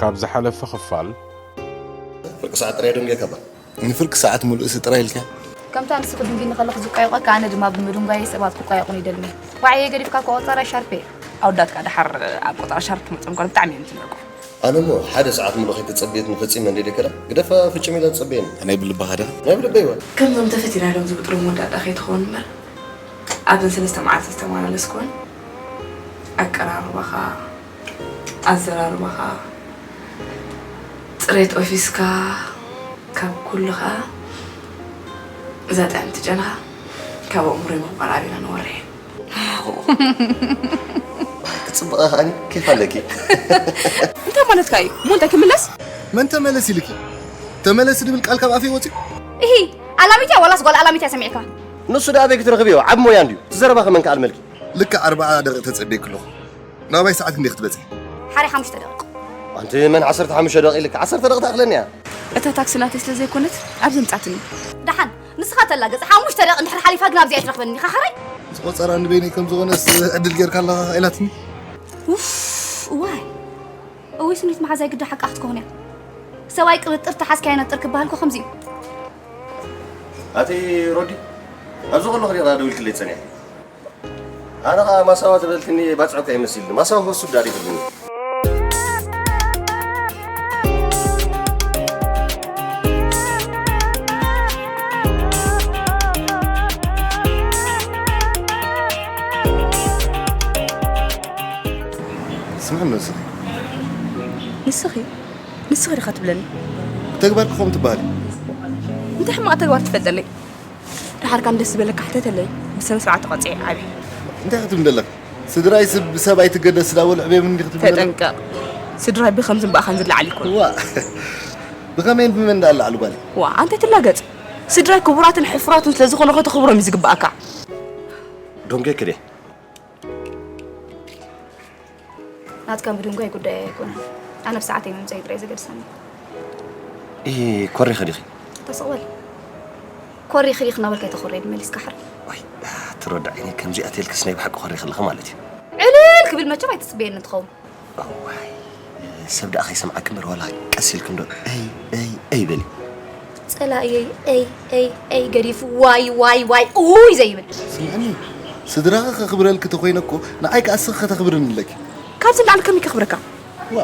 ካብ ዝሓለፈ ክፋል ፍርቂ ሰዓት ጥራይ ደንጊኻ እባ። ንፍርቂ ሰዓት ሙሉእሲ ጥራይ ኢልካ? ከምታ ንስኺ ትድንጉይኒ ከለኺ ዝቋየቖኪ፣ ኣነ ድማ ብምድንጓየይ ሰባት ክቋየቑኒ ይደሊ። ዋዕየይ ገዲፍካ እኮ ቆጸራይ ሻርፐይ። ኣወዳት ከኣ ደሓር ኣብ ቆጸራ ሻርፕ ክመጽኦም ከሎ ብጣዕሚ እዮም ዝድነቑ። ኣነ እሞ ሓደ ሰዓት ሙሉእ ከይተጸበየትኒ ፈጺመ እንድየ ደይከዳ፣ ግደፋ ፍጭም ኢላ ትጸበየኒ። ናይ ብልብኻ ድያ? ናይ ብልበይ እወ። ከምዞም ተፈቲና ኢሎም ዝውጥሩ መወዳእታ ከይትኸውን እምበር ኣብዘን ሰለስተ መዓልቲ ዝተመላለስክወን ኣቀራርባኻ፣ ኣዘራርባኻ፣ ጽሬት ኦፊስካ፣ ካብ ኩሉ ከኣ እዛ ጥዕምቲ ጨናኻ ካብ ኣእምሮይ ምቕባር ኣቢላ ነወርሕ። ክጽብቐ ከኣ ኬፍ ኣለኪ። እንታይ ማለትካ እዩ? እሞ እንታይ ክምለስ? መን ተመለስ ኢልኪ? ተመለስ ድብል ቃል ካብ ኣፈይ ወጺኡ? እሂ፣ ኣላሚት እያ ዋላስ ጓል ኣላሚት እያ ሰሚዕካ? ንሱ ደኣ ኣበይ ክትረኽብዮ? ዓቢ ሞያ እንድዩ። እቲ ዘረባኺ መን ክኣ ኣልመልኪ? ልክዕ ኣርብዓ ደቒቕ ተጸብየኪ ኣለኹ። ናባይ ሰዓት ክንደይ ክትበጽሒ? ሓራይ ሓሙሽተ ደቒቕ። ኣንቲ መን ዓሰርተ ሓሙሽተ ደቒቕ ኢልኪ? ዓሰርተ ደቒቕ ትኣኽለኒ እያ። እታ ታክሲ ናተይ ስለ ዘይኮነት ኣብዚ ኣምጻትኒ። ደሓን ንስኻ ተላገጽ፣ ሓሙሽተ ደቒቕ እንድሕር ሓሊፋ ግን ኣብዚኣ ኣይትረኽበኒ ኢኻ ሓራይ። ዝቖጸራ ንበይነይ ከም ዝኾነስ ዕድል ጌርካ ኣለኻ ኢላትኒ። ኡፍ እዋይ እውይ ስኒት መሓዛይ ግዳ ሓቃ ክትከውን እያ። ሰብኣይ ቅብጥር ተሓዝካ የነጥር ክበሃል ኮ ከምዚ እዩ። ኣቲ ሮዲ ኣብዚ ከለኹ ዲኻ ደዊልክለይ ጸኒሐ? ኣነ ኸኣ ማሳዋ ዝበልክኒ ባጽዖ እኳ ይመስልኒ። ማሳዋ ከሱ ዳዲ ትብልኒ። ስምዕኒ ንስኺ ንስኺ ንስኺ ዲኻ ትብለኒ? ብተግባር ክኸውን ትበሃሊ። እንታይ ሕማቕ ተግባር ትፈልጠለይ? ደሓር ከኣ ንደስ ዝበለካ ሕተተለይ፣ ብስነ ስርዓት ተቐጺዐ ዓብየ። እንታይ ክትብሊ ደለኺ? ስድራይስ ብሰብ ኣይትገደስ እንዳበሉ ዕብየምኒ እንዲኺ ትብሊ ደለኺ? ተጠንቀቕ። ስድራይ ብኸምዝን ብኣኻን ዝለዓል ኣይኮኑን። ዋእ! ብኸመይን ብመን ደኣ ኣለዓሉ ጓለይ? ዋእ ኣንታይ ትላገጽ? ስድራይ ክቡራትን ሕፉራትን ስለ ዝኾኑ ከተኽብሮም እዩ ዝግበኣካ። ዶንጌ ክዴ ናትካ ምድንጓይ ጉዳይ ኣይኮነን። ኣነ ብሰዓተይ ምምፀይ ጥራይ ዘገድሰኒ። ኢሂ ኮሪኺ ዲኺ? ተስቕ በል። ኮሪኺ ዲኺ እናበልካ ኣይተኹርየኒ መሊስካ ሓር። ዋይ ትረድዒኒ ከምዚኣ ተልክስ ናይ ብሓቂ ኮሪኺ ኣለኺ ማለት እዩ። ዕልል ክብል መቸም ኣይትፅበየኒ እንትኸውን። እዋይ ሰብ ደኣ ከይሰምዓኪ እምበር ዋላ ቀስ ኢልኪ እንዶ እይ እይ እይ በሊ። ጸላእየይ እይ እይ እይ ገዲፉ ዋይ ዋይ ዋይ ኡይ ዘይብል። ስምዕኒ ስድራኺ ከኽብረልኪ ተኾይነ እኮ ንዓይ ከኣ እስኺ ከተኽብርኒ ኣለኪ። ካብዚ ንላዕሊ ከመይ ከኽብረካ? ዋ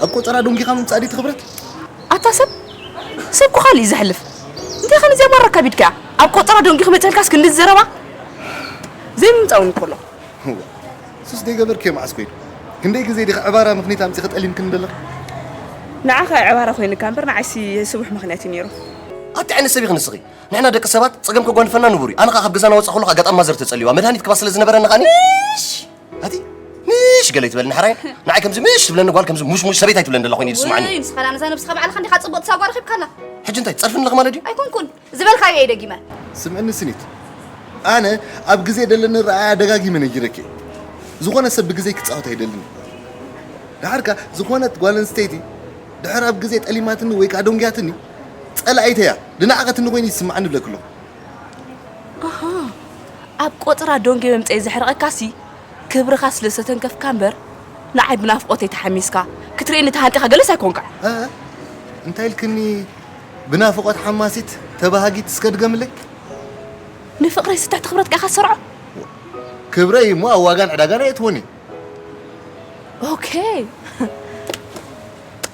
ኣብ ቆጸራ ዶንጊኻ ምምጻእ ድዩ እቲ ክብረት? ኣታ ሰብ ሰብ እኮ ካልእ እዩ ዘሕልፍ። እንታይ ኸ ነዚኣ ማራ ካቢድካያ? ኣብ ቆጸራ ዶንጊ ክመጸልካስ ክንድዚ ዘረባ ዘይምምጻእ እውን እኮ ኣሎ። እዋ፣ እሱስ ደይገበርክዮ መዓስ ኮይኑ? ክንደይ ግዜ ዲኺ ዕባራ ምኽኒት ኣምጺኺ ጠሊምክኒ ዘለኺ? ንዓኻ ዕባራ ኮይንካ እምበር ንዓይሲ ስቡሕ ምኽንያት እዩ ነይሩ። ኣቲ ዓይነት ሰብ ኢኺ ንስኺ? ንሕና ደቂ ሰባት ጸገም ከጓንፈና ንቡር እዩ። ኣነ ኸኣ ካብ ገዛና ወጻእ ከለኹ ኣጋጣሚ ማዘር ተጸልዩዋ መድሃኒት ክባ ስለ ዝነበረኒ ከኣኒ ምሽ ኣቲ ምሽ ገለ ይትበልኒ ሕራይ ንዓይ ከምዚ ምሽ ትብለኒ ጓል ከምዚ ሙሽ ሙሽ ሰበይቲ ኣይትብለኒ ደላ ኮይኑ እዩ ዝስምዓኒ። ውይ ንስኻ ዳኣ ነዛ ነብስኻ ባዕልኻ እንዲኻ ጽቡቕ ትሳጓ ረኺብካላ። ሕጂ እንታይ ትጸርፍኒ ኣለኺ ማለት ድዩ? ኣይኮንኩን ዝበልካዮ እየ ደጊመ። ስምዕኒ ስኒት ኣነ ኣብ ግዜ ደለኒ ረኣያ ደጋጊመ ነጊረኪ እየ። ዝኾነ ሰብ ብግዜይ ክጻወት ኣይደልን እየ። ደሓር ከኣ ዝኾነት ጓል ኣንስተይቲ ድሕር ኣብ ግዜ ጠሊማትኒ ወይ ከኣ ደንጉያትኒ ጸላኢተይ እያ ድነዓቐትኒ ኮይኑ ይስምዓኒ እብለኪ ኣለኹ። ኣሃ ኣብ ቆጽራ ደንጉየ ምምጸይ ዘሕርቐካሲ ክብርኻ ስለ ዝተንከፍካ እምበር ንዓይ ብናፍቖተይ ተሓሚስካ ክትርእየኒ ተሃንጢኻ ገለስ ኣይኮንካን። እ እንታይ ኢልክኒ ብናፍቖት ሓማሲት ተባሃጊት እስከ ድገምለይ። ንፍቕረይሲ ትሕቲ ክብረትካ ኢኻ ትሰርዖ። ክብረይ እሞ ኣብ ዋጋን ዕዳጋን ኣየእትዎን እየ። ኦኬ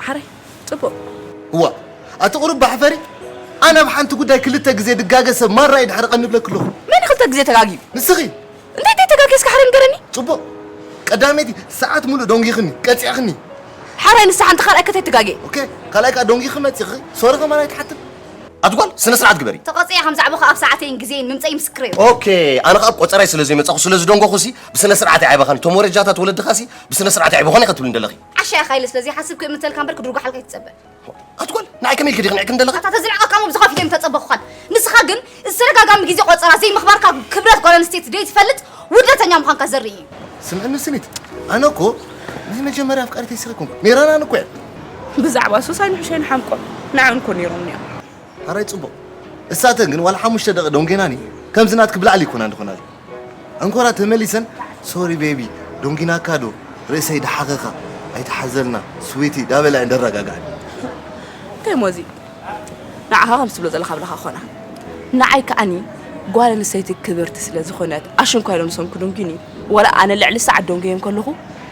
ሓራይ ጽቡቕ። እዋ ኣቲ ቁሩብ ባሕፈሪ ኣነ ኣብ ሓንቲ ጉዳይ ክልተ ግዜ ድጋገ ሰብ ማራ ይድሕርቐኒ እብለኪ ኣለኹ። መን እዩ ክልተ ግዜ ተጋግዩ? ንስኺ። እንታይ እንታይ ተጋግየ እስከ ሓራይ ንገረኒ። ጽቡቕ ቀዳመይቲ ሰዓት ሙሉእ ደንጒኽኒ ቀጺዕኽኒ። ሓራይ ንሳ ሓንቲ ካልኣይ ከታይ ትጋገ። ኦኬ ካልኣይ ከኣ ደንጒኺ መጺኺ ሶሪ ከማን ኣይትሓትን። ኣቲ ጓል ስነ ስርዓት ግበሪ። ተቐጺዐ ከም ዛዕባኺ ኣብ ሰዓተይን ግዜን ምምጸይ ምስክረይ። ኦኬ ኣነ ከኣ ኣብ ቆጸራይ ስለ ዘይመጻኹ ስለ ዝደንጎኹሲ ብስነ ስርዓት እየ ዓይበኻኒ ቶም ወረጃታት ወለድኻሲ ብስነ ስርዓት እየ ዓይበኾን ኢኺ ትብልኒ ደለኺ። ዓሻ ኢኻ ኢለ ስለ ዘይሓስብ ክእምተልካ እምበር ክድርጓሓልካ ኣይትጸበ። ኣቲ ጓል ንዓይ ከመይ ኢልኪ ዲኺ ንዕቂ እንደለኺ። ኣታ ተዝንዕቐካ እሞ ብዝኸፍእ እየ ምተጸበኹኻን። ንስኻ ግን ዝተደጋጋሚ ግዜ ቆጸራ ዘይምኽባርካ ክብረት ጓል ኣንስተይቲ ዘይትፈልጥ ውርደተኛ ምዃንካ ዘርኢ እዩ። ስምዕኒ ስኒት ኣነ እኮ ናይ መጀመርያ ኣፍቃሪተይ ስኺ ኣይኮንኩን። ሜራናን እኮ እያ። ብዛዕባ ሱስ ኣይንሕሾ ኣይንሓምቆ ንዓን እኮ ነይሮምኒ እዮም። ሓራይ ጽቡቕ። እሳተን ግን ዋላ ሓሙሽተ ደቒቕ ደንጒናኒ ከምዚ ናትኪ ብላዕሊ ኣይኮናን ዝኾናለይ። ኣንኮራ ተመሊሰን ሶሪ ቤቢ ደንጒናካ ዶ ርእሰይ ደሓኸኻ ኣይትሓዘልና ስዊቲ፣ ዳበላ እንደረጋጋኒ። እንታይ ሞዚ? ንዓኻ ከም ትብሎ ዘለኻ ብለኻ ኾና። ንዓይ ከኣኒ ጓል ኣንስተይቲ ክብርቲ ስለ ዝኾነት ኣሽንኳይ ኢሎም ንሶም ክድንጉኒ፣ ዋላ ኣነ ልዕሊ ሰዓት ደንጉዮም ከለኹ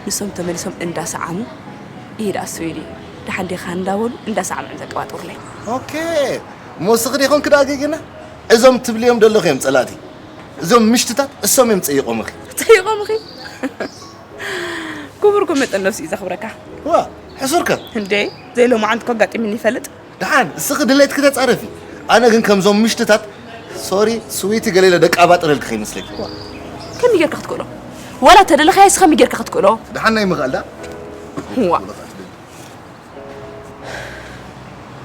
ንሶም ተመሊሶም እንዳሰዓሙ፣ ይሄድ ኣስዊዲ ደሓን ዲኻ እንዳበሉ እንዳሰዓሙ እዮም ዘቀባጥሩለይ። ኦኬ፣ ሞስኺ ዲኹም ክዳገግና? እዞም ትብልዮም ደለኹ እዮም ጸላእቲ። እዞም ምሽትታት እሶም እዮም ጸይቆምኺ። ጸይቆምኺ? ክቡርኩም መጠን ነብሱ እዩ ዘኽብረካ። ዋ፣ ሕሱርከ? እንዴ፣ ዘይሎማዓንቲ እኮ ኣጋጢሙኒ ይፈልጥ። ደሓን፣ እስኺ ድሌትኪ ተጻረፊ። ኣነ ግን ከምዞም ምሽትታት፣ ሶሪ፣ ስዊቲ ገለ ኢለ ደቃባጥረልኪ ከይመስለኪ። ዋ፣ ከመይ ጌርካ ክትክእሎ? ዋላ ተደለኻዮ እስኺ ከመይ ጌርካ ክትክእሎ? ደሓን ናይ ምኽኣል ዳ? ዋ።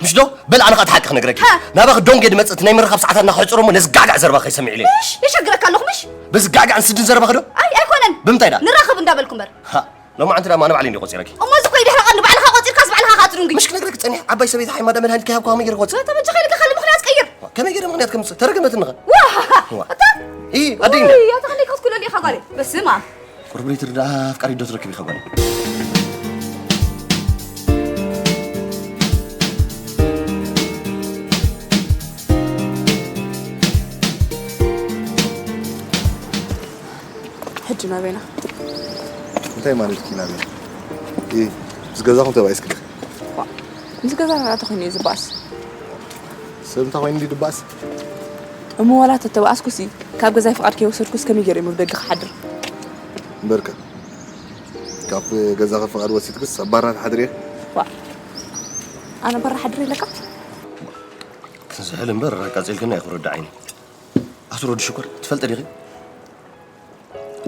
ምሽ ዶ? በል ኣነ ኸኣ እቲ ሓቂ ክነግረኪ። ሃ። ናባኺ ዶንጌ ድመጽእ እቲ ናይ ምርኻብ ሰዓታት እናኸሕጽሮ እሞ ነዚ ጋጋዕ ዘረባ ከይሰምዕ ኢለ። ምሽ? ይሸግረካ ኣለኹ ምሽ? በዚ ጋጋዕን ስድን ዘረባኺ ዶ? ኣይ፣ ኣይኮነን። ብምንታይ ዳ? ንራኸብ እንዳበልኩ እምበር። ሃ፣ ሎማዓንቲ ደኣ ኣነ ባዕለይ እንዲየ ቆጺረኪ። እሞ እዚ እኮ እዩ ድሕሪ ቀንዲ ባዕልኻ ቆጺርካስ ባዕልኻ ኸኣ ትድንጉ። ምሽ ክነግረኪ ጸኒሐ፣ ዓባይ ሰበይቲ ሓይ ማዳም መድሃኒት ከይሃብኩ ከመይ ገይረ ክወጽእ? ተበጃኻ ኢልካ ካልእ ምኽንያት ቀይር። ዋ፣ ከመይ ገይረ ምኽንያት ከምጽእ? ተረገመትኒ ኸ? ዋ! ዋ! እታ? ኢ፣ ኣደይ እንድያ። ውይ፣ ኣታ ክንደይ ክትኩለኒ ኢኻ ጓለይ። በስመ ኣብ። ቁርብ ሊትር ደኣ ኣፍቃሪት ዶ ትረክብ ኢኻ ጓለይ? ሕጂ ናበይና? እንታይ ማለት እዩ ናበይና? ኢ፣ ምስ ገዛኹም ተባኢስኪ ዲኺ? ዋ፣ ምስ ገዛና ተኾይኑ እዩ ዝበኣስ። ሰብ እንታይ ኮይኑ ድዩ ዝበኣስ? እሞ ዋላ ተተባኣስኩሲ፣ ካብ ገዛይ ፍቓድ ከይወሰድኩስ ከመይ ገይረ እየ ኣብ ደገ ክሓድር? እምበርከ፣ ካብ ገዛኺ ፍቓድ ወሲድክስ ኣብ ባራ ትሓድሪ እየ? ዋ፣ ኣነ ባራ ሓድር ኢለካ? ዝሕል እምበር፣ ኣቃጺልክና እዩ ክርድዓይኒ። ኣቶ ረዱ ሽኮር፣ ትፈልጢ ዲኺ?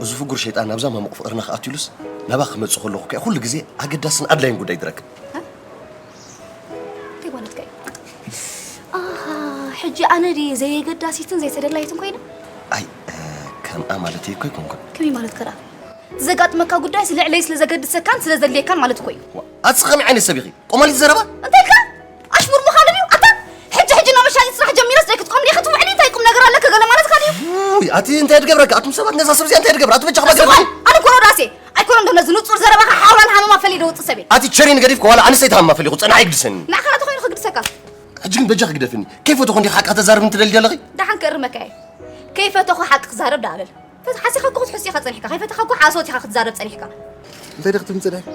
እዚ ፍጉር ሸይጣን ናብዛ ማሙቕ ፍቕርና ክኣቱ ኢሉስ፣ ናባኺ ክመጽእ ከለኹ ከኣ ኩሉ ግዜ ኣገዳስን ኣድላይን ጉዳይ ድረክብ። እ? እንታይ ማለትካ እዩ? ኣሃ፣ ሕጂ ኣነ ድየ ዘየገዳሲትን ዘይተደላይትን ኮይነ? ኣይ፣ እ፣ ከምኣ ማለተይ እኮ ኣይኮንኩን። ከመይ ማለትካ ደኣ? ዘጋጥመካ ጉዳይስ ልዕለይ ስለ ዘገድሰካን ስለ ዘድልየካን ማለት እኮ እዩ። ዋ፣ ኣቲ ከመይ ዓይነት ሰብ ኢኺ? ቆማሊት ዘረባ? እንታይ ኢልካ? ኣሽሙር ምዃኑ ድዩ? ኣታ ሕጂ ሕጂ ናብ መሻጢት ስራሕ ጀሚረስ ደይ ክትቆም ዲኻ ትውዕሊ? እንታይ ቁም ነገር ኣለካ? ገለ ማለትካ ድዩ? ውይ፣ ኣቲ እንታይ ድገብረካ? ኣቱም ሰባት ነዛ ሰብ እዚኣ እንታይ ድገብራ? ኣቲ በጃኻ እሱ ባገርኒ? ኸ ኣነ እኮ ሮዳሴ ኣይኮነን ዶ ነዚ ንጹር ዘረባኻ ሓውራን ሃመማ ፈሊየ ደወጽእ ሰብ እየ። ኣቲ ቸሪን ገዲፍካ ዋላ ኣንስተይቲ ሃመማ ፈሊኹ ጸናሕ ኣይግድሰኒ። ንዓኻ ናተ ኮይኑ ክግድሰካ። ሕጂ ግን በጃኺ ግደፍኒ። ከይፈተኹ እንዲኻ ሓቂ ተዛርብኒ ትደሊ ዘለኺ? ደሓን ክእርመካ እየ። ከይፈተኹ ሓቂ ክዛረብ ደኣ በል። ፈት-፣ ሓሲኻ እኮ ክትሕሱ ኢኻ ጸኒሕካ። ከይፈተኻ እኮ ሓሶት ኢኻ ክትዛረብ ጸኒሕካ። እንታይ ደኣ ክትብል ጸኒሕካ?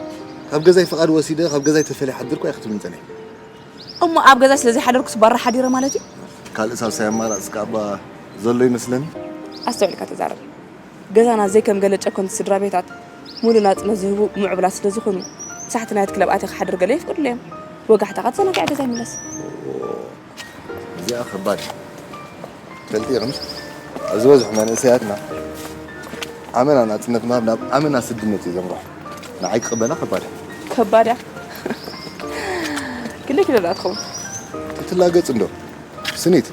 ካብ ገዛይ ፍቓድ ወሲደ፣ ካብ ገዛይ ተፈልየ ሓድርኩ እያ ክትብል ጸኒሕ። እሞ ኣብ ገዛይ ስለ ዘይሓደርኩስ ባራ ሓዲረ ማለት እዩ? ካልእ ሳልሳይ ኣማራጺ ከኣ እባ ዘሎ ይመስለኒ። ኣስተውዒልካ ተዛረብ። ገዛና ዘይከም ገለ ጨኮንቲ ስድራ ቤታት፣ ሙሉእ ናጽነት ዝህቡ ምዕቡላት ስለ ዝኾኑ፣ ሳሕቲ ናይቲ ክለብ ኣትየ ክሓድር ገለ የፍቅዱለይ እዮም። ወጋሕታኻ ተዘናጊዐ ገዛይ ምለስ። እዚኣ ከባድ እያ። ትፈልጢ ኢኺ ምሽ? ኣብ ዝበዝሑ መንእሰያትና ኣመና ናጽነት ምሃብ ናብ ኣመና ስድነት እዩ ዘምርሖ። ንዓይ ክቕበላ ከባድ እያ። ከባድ እያ። ክንደይ ኪሎ ደኣ ትኸውን? ክትላገጽ እንዶ። ስኒት፣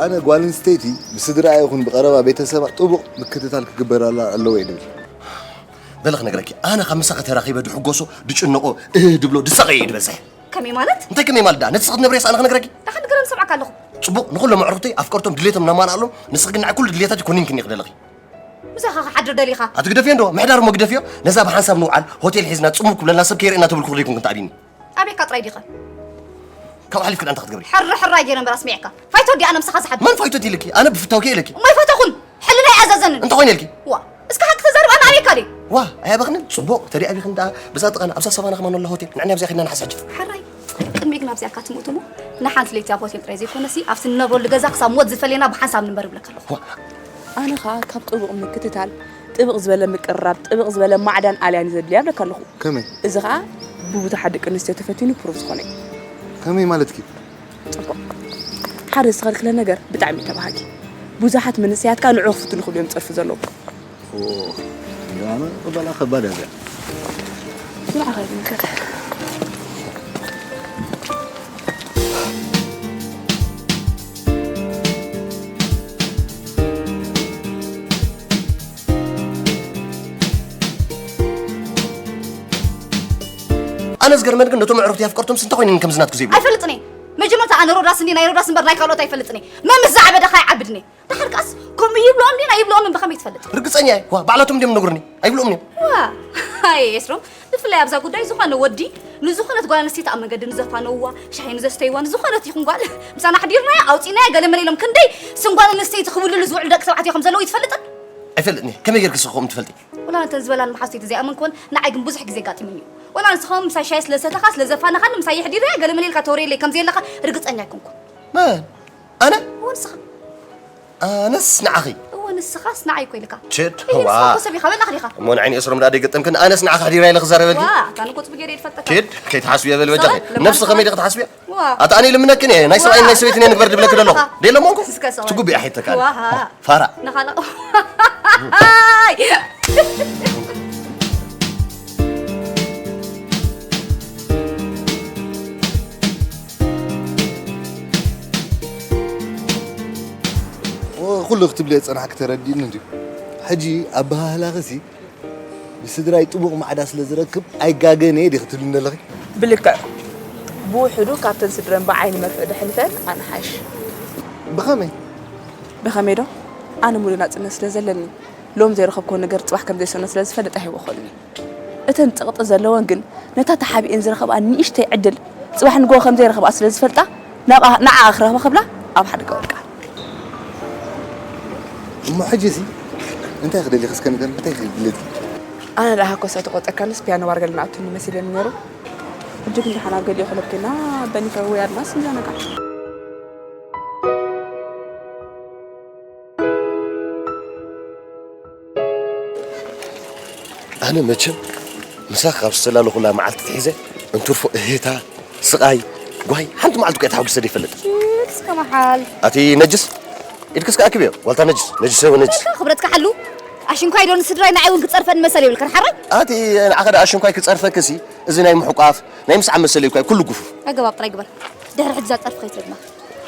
ኣነ ጓል ኣንስተይቲ ብስድራኣ ይኹን ብቐረባ ቤተሰባ ጥቡቕ ምክትታል ክግበረላ ኣለዎ እየ ድብል። በሊ ክነግረኪ፣ ኣነ ካብ ምሳኺ ተራኺበ ድሕጎሶ፣ ድጭነቆ፣ እህ ድብሎ፣ ድሳቐዮ እየ ድበዝሕ። ከመይ ማለት? እንታይ ከመይ ማለት ደኣ? ነቲ ንስኺ ትነብርዮስ ኣነ ክነግረኪ? ደሓን ንገረኒ፣ ዝሰምዓካ ኣለኹ። ጽቡቕ፣ ንኹሎም ኣዕሩኽተይ ኣፍቀርቶም ድሌቶም ነማልኣሎም፣ ንስኺ ግን ንዓይ ኩሉ ድሌታትይ ኮኒንክኒ ክደለኺ። ምሳኻ ክሓድር ደሊኻ? ኣቲ ግደፍዮ እንዶ፣ ምሕዳር እሞ ግደፍዮ። ነዛ ብሓንሳብ ንውዓል፣ ሆቴል ሒዝና ጽምው ክብለልና ሰብ ከይርእየና ተብልኩ ደይኮንኩ እንተ ኣቢኒ። ኣቤካ ጥራይ ዲኻ? ካብኡ ሓሊፍኪ ደኣ እንታይ ክትገብሪ? ሕሪ ሕራይ ገይረ እምበር ኣስሚዕካ። ፋይቶ ወዲ ኣነ ምሳኻ ዝሓድር። መን ፋይቶ ኢልኪ? ኣነ ብፍታውኪ ኢለኪ። እሞ ኣይፈተኹን። ሕልናይ ኣዘዘንን። እንታይ ኮይነ ኢልኪ? ዋ፣ እስኪ ሓቂ ተዛረብ ኣነ ኣበይካ ድየ? ዋ፣ ኣይኣበኽንን? ጽቡቕ፣ ተደይ ኣቢኺ እንዳ ብዛ ጥቓና ኣብዛ ሰባና ከማን ወላ ሆቴል ንዕኒ ኣብዚኣ ኺድና ንሓስ ሕጂ። ሕራይ፣ ቅድሚ ግን ኣብዚኣ እካ ትሞት እሞ ንሓንቲ ለይቲ ኣብ ሆቴል ጥራይ ዘይኮነሲ ኣብቲ ንነብረሉ ገዛ ክሳብ ሞት ዝፈለየና ብሓንሳብ ንንበር እብለካ ኣለኹ። ዋ። ኣነ ኸኣ ካብ ጥቡቕ ምክትታል፣ ጥብቕ ዝበለ ምቅርራብ፣ ጥብቕ ዝበለ ማዕዳን ኣልያን እዩ ዘድልያ እብለካ ኣለኹ። ከመይ? እዚ ኸኣ ብብዙሓት ደቂ ኣንስትዮ ተፈቲኑ ፕሩፍ ዝኾነ እዩ። ከመይ ማለትኪ? ጽቡቕ። ሓደ ዝተኸልክለ ነገር ብጣዕሚ እዩ ተባሃጊ። ብዙሓት መንእሰያት ከኣ ንዑ ክፍትኑ ክብሉ እዮም ዝጸድፉ ዘለዉ። ኦ፣ ኣነ ክበላ ከባድ እያ እዚኣ። ንዓኻ ይምልከት። ኣነ ዝገርመኒ ግን ነቶም ኣዕሩኽቲ ኣፍቀርቶምስ እንታይ ኮይነን ከምዚ ናትኪ ዘይብሉ? ኣይፈልጥን እየ። መጀመርታ ኣነ ሮዳስ እንዲ ናይ ሮዳስ እምበር ናይ ካልኦት ኣይፈልጥን እየ። መን ምስ ዝዓበደኻ ኣይዓብድን እየ። ደሓር ከኣስ ከምኡ ይብልኦም ድዩ ኣይብልኦምን ብኸመይ ትፈልጥ? ርግጸኛ እየ። ዋ፣ ባዕላቶም ድዮም ነግሩኒ። ኣይብልኦምን እዮም። ዋ፣ ኣይ ኤስሮም፣ ብፍላይ ኣብዛ ጉዳይ ዝኾነ ወዲ ንዝኾነት ጓል ኣንስተይቲ ኣብ መንገዲ ንዘፋነውዋ፣ ሻሂ ንዘስተይዋ፣ ንዝኾነት ይኹን ጓል ምሳና ኣሕዲርናያ ኣውፂእናያ ገለ መለ ኢሎም ክንደይ ስም ጓል ኣንስተይቲ ክብልሉ ዝውዕሉ ደቂ ተባዕትዮ ከም ዘለዉ ይትፈልጥን? ኣይፈልጥን እየ። ከመይ ጌርኪ እስኺ ከምኡ ትፈልጢ? ወላ ነተን ዝበላኒ መሓዙተይ ተዘይኣመንክወን ንዓይ ግን ብዙሕ ግዜ ኣጋጢሙኒ እዩ። ወላ ንስኻ ምሳይ ሻሂ ስለ ሰተኻ ስለ ዘፋነኻኒ ምሳይ የሕዲረያ ገለ መለ ኢልካ ተወርየለይ ከም ዘየለኻ ርግፀኛ ኣይኮንኩን። መን? ኣነ? እወ ንስኻ። ኣነስ ንዓኺ። እወ ንስኻስ ንዓይ እኮ ኢልካ። ችድ፣ እይ፣ ዋ። ንስኻ እኮ ሰብ ኢኻ፣ በላኽ ዲኻ? እሞ ንዓይኒ ኤስሮም ደኣ ደይገጠምክን፣ ኣነስ ንዓኺ ኣሕዲረ ኢለ ክዛረበልኪ? ዋ፣ ኣታ ንቁጽቢ ገይረ ይፈልጠካ። ችድ፣ ከይትሓስብዮ በል በጃኺ። ሰብ ነብሲ ለማንካ ከመይ ዲኺ ትሓስብዮ? ዋ። ኣታ ኣነ ኢለ ምነክን እየ፣ ናይ ሰብኣይ ናይ ሰበይትን እየ ንግበር ድብለኪ ደለኹ። ደይ ለመንኩ? እስከ ሰብኣይ። ትጉቢ እያ ሓይተካ። ዋ። ፋራ። ንኻልእ። ኩሉ ክትብልዮ ዝጸናሕኪ ተረዲእኒ እንድዩ። ሕጂ ኣበሃህላኺሲ ብስድራይ ጥቡቕ ማዕዳ ስለ ዝረክብ ኣይጋገን እየ ዲኺ ትብልኒ ዘለኺ? ብልክዕ። ብውሕዱ ካብተን ስድረን ብዓይኒ መርፍእ ደሕንፈን ኣነ ሓይሽ። ብኸመይ? ብኸመይ ዶ? ኣነ ሙሉእ ናጽነት ስለ ዘለኒ፣ ሎም ዘይረኸብክዎ ነገር ጽባሕ ከም ዘይሰኖ ስለ ዝፈልጥ ኣይህወኸሉን እየ። እተን ጽቕጢ ዘለወን ግን፣ ነታ ተሓቢኤን ዝረኸብኣ ንእሽተይ ዕድል፣ ጽባሕ ንግሆ ከም ዘይረኸብኣ ስለ ዝፈልጣ፣ ናብኣ፣ ንዓኣ ክረኽባ ክብላ ኣብ ሓደጋ ወድቃ። እሞ ሕጂሲ እንታይ ክደሊ ክስከ ንገር፣ እንታይ ክድልት? ኣነ ደኣ ሃኮሳ ተቆጠካንስ ፒያኖ ባር ገለ ንኣቱኒ መሲለኒ ነይሩ። ሕጂ ግን ደሓን ኣብ ገሊኡ ክለብ ኮይና፣ በኒፈ ወይ ኣድማስ ንዘናጋዕ። ኣነ መቸም ምሳኺ ካብ ዝተላለኹላ መዓልቲ ትሒዘ እንትርፎ እህታ፣ ስቓይ፣ ጓሂ ሓንቲ መዓልቲ እኳ ተሓጒሰ ዘይፈልጥ። ቺርስ ከመሓል። ኣቲ ነጅስ፣ ኢድክስ ከኣክብዮ፣ ዋልታ ነጅስ፣ ነጅስ ወይ ነጅስ። በቃ ክብረትካ ሓሉ። ኣሽንኳይ ዶ ንስድራይ ንዓይ እውን ክጸርፈኒ መሰል የብልካን ሓራይ? ኣቲ ንዓኸ ደኣ ኣሽንኳይ ክጸርፈክሲ፣ እዚ ናይ ምሕቋፍ፣ ናይ ምስዓብ መሰል እኳ ኩሉ ጉፉፍ። ኣገባብ ጥራይ ግበር። ድሕሪ ሕጂ እዛ ጸርፊ ከይትረግማ።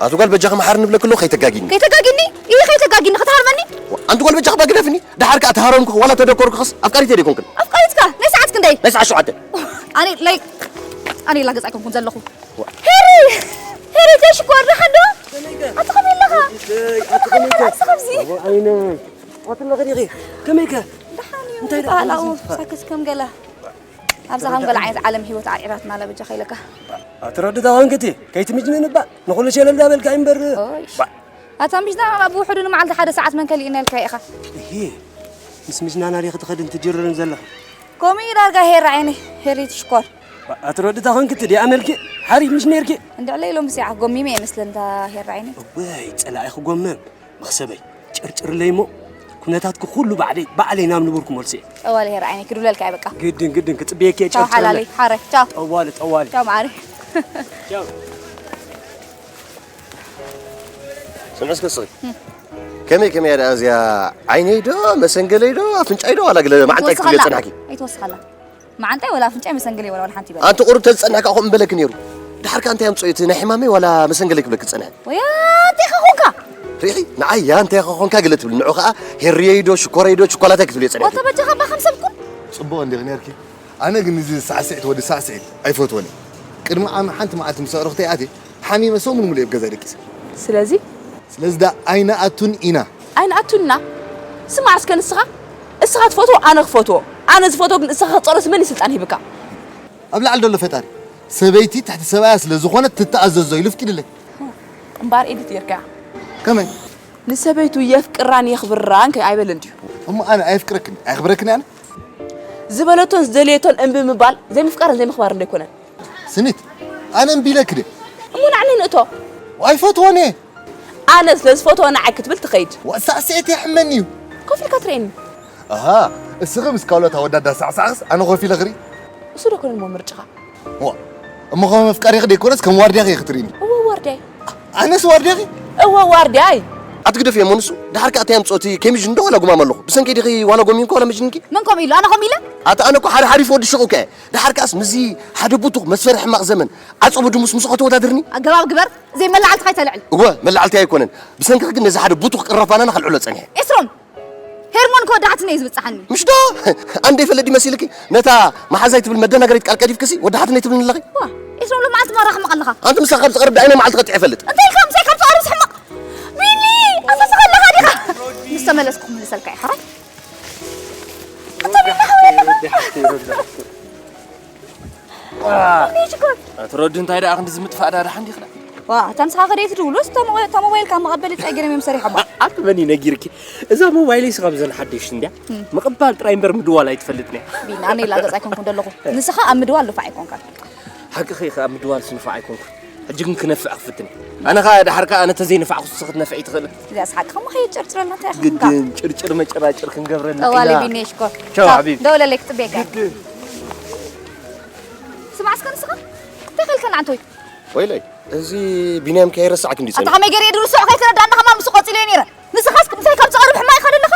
ኣቲ ጓል በጃኺ መሓር ንብለኪ ኣለኹ ከይተጋጊኒ። ከይተጋጊኒ? ኢሂ ከይተጋጊኒ፣ ክትሃርመኒ? ኣንቲ ጓል በጃኺ ባግደፍኒ። ደሓር ከኣ ተሃረምኩ ዋላ ተደኮርኩኸስ ኣፍቃሪት ኣይኮንክን። ኣፍቃሪትካ? ናይ ሰዓት ክንደይ? ናይ ሰዓት ሸውዓተ። ኣነ፣ ናይ፣ ኣነ ኢላ ገጽ ኣይኮንኩን ዘለኹ። ሄሪ! ሄሪ፣ ተሽኮር፣ ደሓን ዶ? ኣቲ ከመይ ኣለኻ? ኣቲ ከመይ ኣለኻ? ኣቲ ከብዚ? ኣቦ ዓይነይ። ኣቲ ኣለኺ ዲኺ? ከመይከ? ደሓን እዩ። እንታይ ደኣ? ባህላኡ፣ ከምዚ? ሳክስ ከም ገለ። ኣብዛ ከም ገለ ዓይነት ዓለም ህይወት ዓርዒራትና ኣላ በጃኻ ኢለካ። ኣቲ ረድታ ኮንክቲ፣ ከይትምጅንን እባ፣ ንኹሉ ሸለል ዳበልካ እምበር። ኦይ። ባ- ኣታ ምጅና ብውሕዱ ንመዓልቲ ሓደ ሰዓት መን ከሊእና ኢልካ ኢኻ። እሂ፣ ምስ ምጅናና ዲኺ ትኸድን ትጅርርን ዘለኺ? ከምኡ እዩ ዳርጋ ሄራ ዓይኒ፣ ሄሪ ትሽኮር። ባ- ኣቲ ረድታ ኮንክቲ፣ ዲኣ መልኪ ሓሪፍ ምሽ ነርኪ። እንድዕለ ኢሎም ብሰይዓ ጎሚመ እየ መስለን እታ ሄራ ዓይኒ። እወይ፣ ጸላኢ ክጎመም። መኽሰበይ፣ ጭርጭርለይ እሞ፣ ኩነታትኪ ኩሉ ባዕለይ፣ ባዕለይ ናብ ንቡር ክመልሶ እየ። ጠዋሊ ሄር ዓይነይ፣ ክድብለልካ እየ በቃ። ግድን፣ ግድን፣ ክጽበየኪ እየ፣ ቻው ጭርጭርለይ። ሓላለይ፣ ሓረ፣ ቻው። ጠዋሊ፣ ጠዋሊ። ቻው መዓረይ። ቻው። ስምዒ እስከ ስኺ። ከመይ፣ ከመይ እያ ደኣ እዚኣ? ዓይነይ ዶ፣ መሰንገለይ ዶ፣ ኣፍንጫይ ዶ፣ ዋላ ገለ መዓንጣይ ክትብልዮ ኣይትወስኸላ። ጸናሕኪ? ኣይትወስኸላ። መዓንጣይ ወላ ኣፍንጫይ መሰንገለይ ወላ፣ ወላ ሓንቲ ይበል። ኣንቲ ቁሩብ ተዝጸንሕ ከኣ ከምኡ በለኪ ነይሩ። ድሓር ከኣ እንታይ ኣምጽኦ እቲ ናይ ሕማመይ ዋላ መሰንገለይ ክብለኪ ዝጸንሐ? ወያ እንታይ ከ ኾንካ? ሪኢኺ? ንዓይ ያ እንታይ ከ ኾንካ ገለ ትብል፣ ንዑ ከኣ ሄርየይ ዶ ሽኮረይ ዶ ችኮላታይ ክትብልዮ ጸኒሕኪ። ወታ በጃኻ እባ ከም ሰብ ኩን። ጽቡቕ እንዲኺ ነርኪ። ኣነ ግን እዚ ሳዕስዒት ወዲ ሳዕስዒት ኣይፈትዎን እየ። ቅድሚ ዓሚ ሓንቲ መዓልቲ ምስ ኣዕሩኽተይ ኣትየ ሓሚመ ሰሙን ሙሉእ እየ ኣብ ገዛይ ደቂሰ። ስለዚ? ስለዚ ደኣ ኣይንኣቱን ኢና። ኣይንኣቱን ኢና? ስማዕ እስከ ንስኻ፣ እስኻ ትፈትዎ ኣነ ክፈትዎ፣ ኣነ ዝፈትዎ ግን እስኻ ክትጸልኦስ መን እዩ ስልጣን ሂብካ? ኣብ ላዕሊ ዘሎ ፈጣሪ፣ ሰበይቲ ትሕቲ ሰብኣያ ስለ ዝኾነት ትተኣዘዞ ኢሉ ኣፍቂድለይ። እምበኣር ኤዲት ጌርካያ። ከመይ? ንሰበይቱ የፍቅራን የኽብራን ከ ኣይበለን ድዩ? እሞ ኣነ ኣየፍቅረክን ኣየኽብረክን ኣነ? ዝበለቶን ዝደለየቶን እምቢ ምባል ዘይምፍቃርን ዘይምኽባርን ዶ ኣይኮነን? ስኒት፣ ኣነ እምቢ ኢለኪ ድየ? እሞ ንዓኒ ንእቶ። ኣይፈትዎን እየ። ኣነ ስለ ዝፈትዎ ንዓይ ክትብል ትኸይድ። ዋእ፣ ሳዕስዒት የሕመኒ እዩ። ኮፍ ኢልካ ትርእየኒ። ኣሃ፣ እስኺ ምስ ካልኦት ኣወዳት ዳሳዕሳዕክስ ኣነ ኮፍ ኢለ ክርኢ? እሱ ዶ ኮነ እሞ ምርጫኻ? ዋ፣ እሞ ከም መፍቀሪኺ ደይኮነስ ከም ዋርድያኺ ኢኺ ትርእይኒ? እወ ዋርድያይ። ኣነስ ዋርድያኺ? እወ ዋርድያይ። ኣትግደፍዮ እሞ ንሱ፣ ደሓር ከኣ እንታይ ኣምጽኦ እቲ ኬሚጅን ዶ ዋላ ጉማም ኣለኹ? ብሰንከይ ዲኺ ዋላ ጎሚምኪ ዋላ መጅኒንኪ? መን ከምኡ ኢሉ? ኣነ ከምኡ ኢለ? ኣታ ኣነ እኮ ሓደ ሓሪፍ ወዲ ሹቕ እኮ እየ። ደሓር ከኣስ ምስዚ ሓደ ቡቱኽ መስፈሪ ሕማቕ ዘመን ዓጸቦ ድሙስ ምስኡ ከተወዳድርኒ? ኣገባብ ግበር፣ ዘይመላዕልትኻ ኣይተልዕል። እወ፣ መላዕልቲ ኣይኮነን። ብሰንክኺ ግን ነዚ ሓደ ቡቱኽ ቅራፍ ባናና ከልዕሎ ጸኒሐ። ኤስሮም፣ ሄርሞን እኮ ወዲ ሓትነይ እዩ ዝብጽሓኒ። ምሽ ዶ? ኣንደ ይፈልጥ ድዩ መሲልኪ? ነታ መሓዛይ ትብል መደናገሪት ቃል ቀዲፍክሲ ወዲ ሓትነይ ትብልኒ ኣለኺ? ዋ፣ ኤስሮም ሎማዓንቲ ማራ ሕማቕ ኣለኻ። ኣንቲ ምሳኻ ካብ ዝቐርብ ደኣ ናይ መዓልቲ ቀጢዐ ይፈልጥ። እንታይ ኢልካ ምሳይ ካብ ዝቐርብ ሕማቕ? ቢኒ፣ ኣሳስኻ ኣለኻ ዲኻ? ምስ ተመለስኩ ክምልሰልካ እየ፣ ሓራይ። ኣታ ቢኒ ሓወይ፣ ኣትረዱ እንታይ ደኣ ክንዲ ዝምጥፋእ ዳዳ ሓንዲ ክዳ። ዋ፣ እታ ንስኻ ከደይ ትድውሉስ፣ እታ ሞባይል፣ እታ ሞባይል ካብ መቐበሊ ጻይ ገይሮም እዮም ሰሪሖማ። ኣቲ መን እዩ ነጊርኪ? እዛ ሞባይለይ ስኻ ብዘን ሓደሽቲ እንድያ። ምቕባል ጥራይ እምበር ምድዋል ኣይትፈልጥን እያ። ቢኒ፣ ኣነ ኢላ ገጽ ኣይኮንኩን ዘለኹ። ንስኻ ኣብ ምድዋል ንፋዕ ኣይኮንካን። ሓቅኺ ኢኺ፣ ኣብ ምድዋል ስንፋዕ ኣይኮንኩን። ሕጂ ግን ክነፍዕ ክፍትን እየ። ኣነ ኸኣ ድሓር ከኣ ኣነ ተዘይነፋዕኩስ ንስኺ ክትነፍዒ ትኽእሊ። እዚኣስ ሓቅኻ እሞ ከየጨርጭረልና እንታይ ኢኻ ግድን ጭርጭር መጨራጭር ክንገብረልና ጠዋሊ ኢና። ቢኒ ሽኮር። ቻው ቻው፣ ሓቢቢ። ደውለለይ ክጽበየካ እየ። ግድን። ስማዕ እስከ ንስኻ እንታይ ከልከና ኣንቶይ? ወይለይ፣ እዚ ቢንያም ከይረሳዕክ እንዲ ኣታ ጸኒሑ። ከመይ ገይረ ድርሶ ከይተረዳእና ከማን ምስ ቆጺለዮ ነይረ። ንስኻስ ምሳይ ካብ ዝቐርብ ሕማቕ ኢኻ ዘለኻ?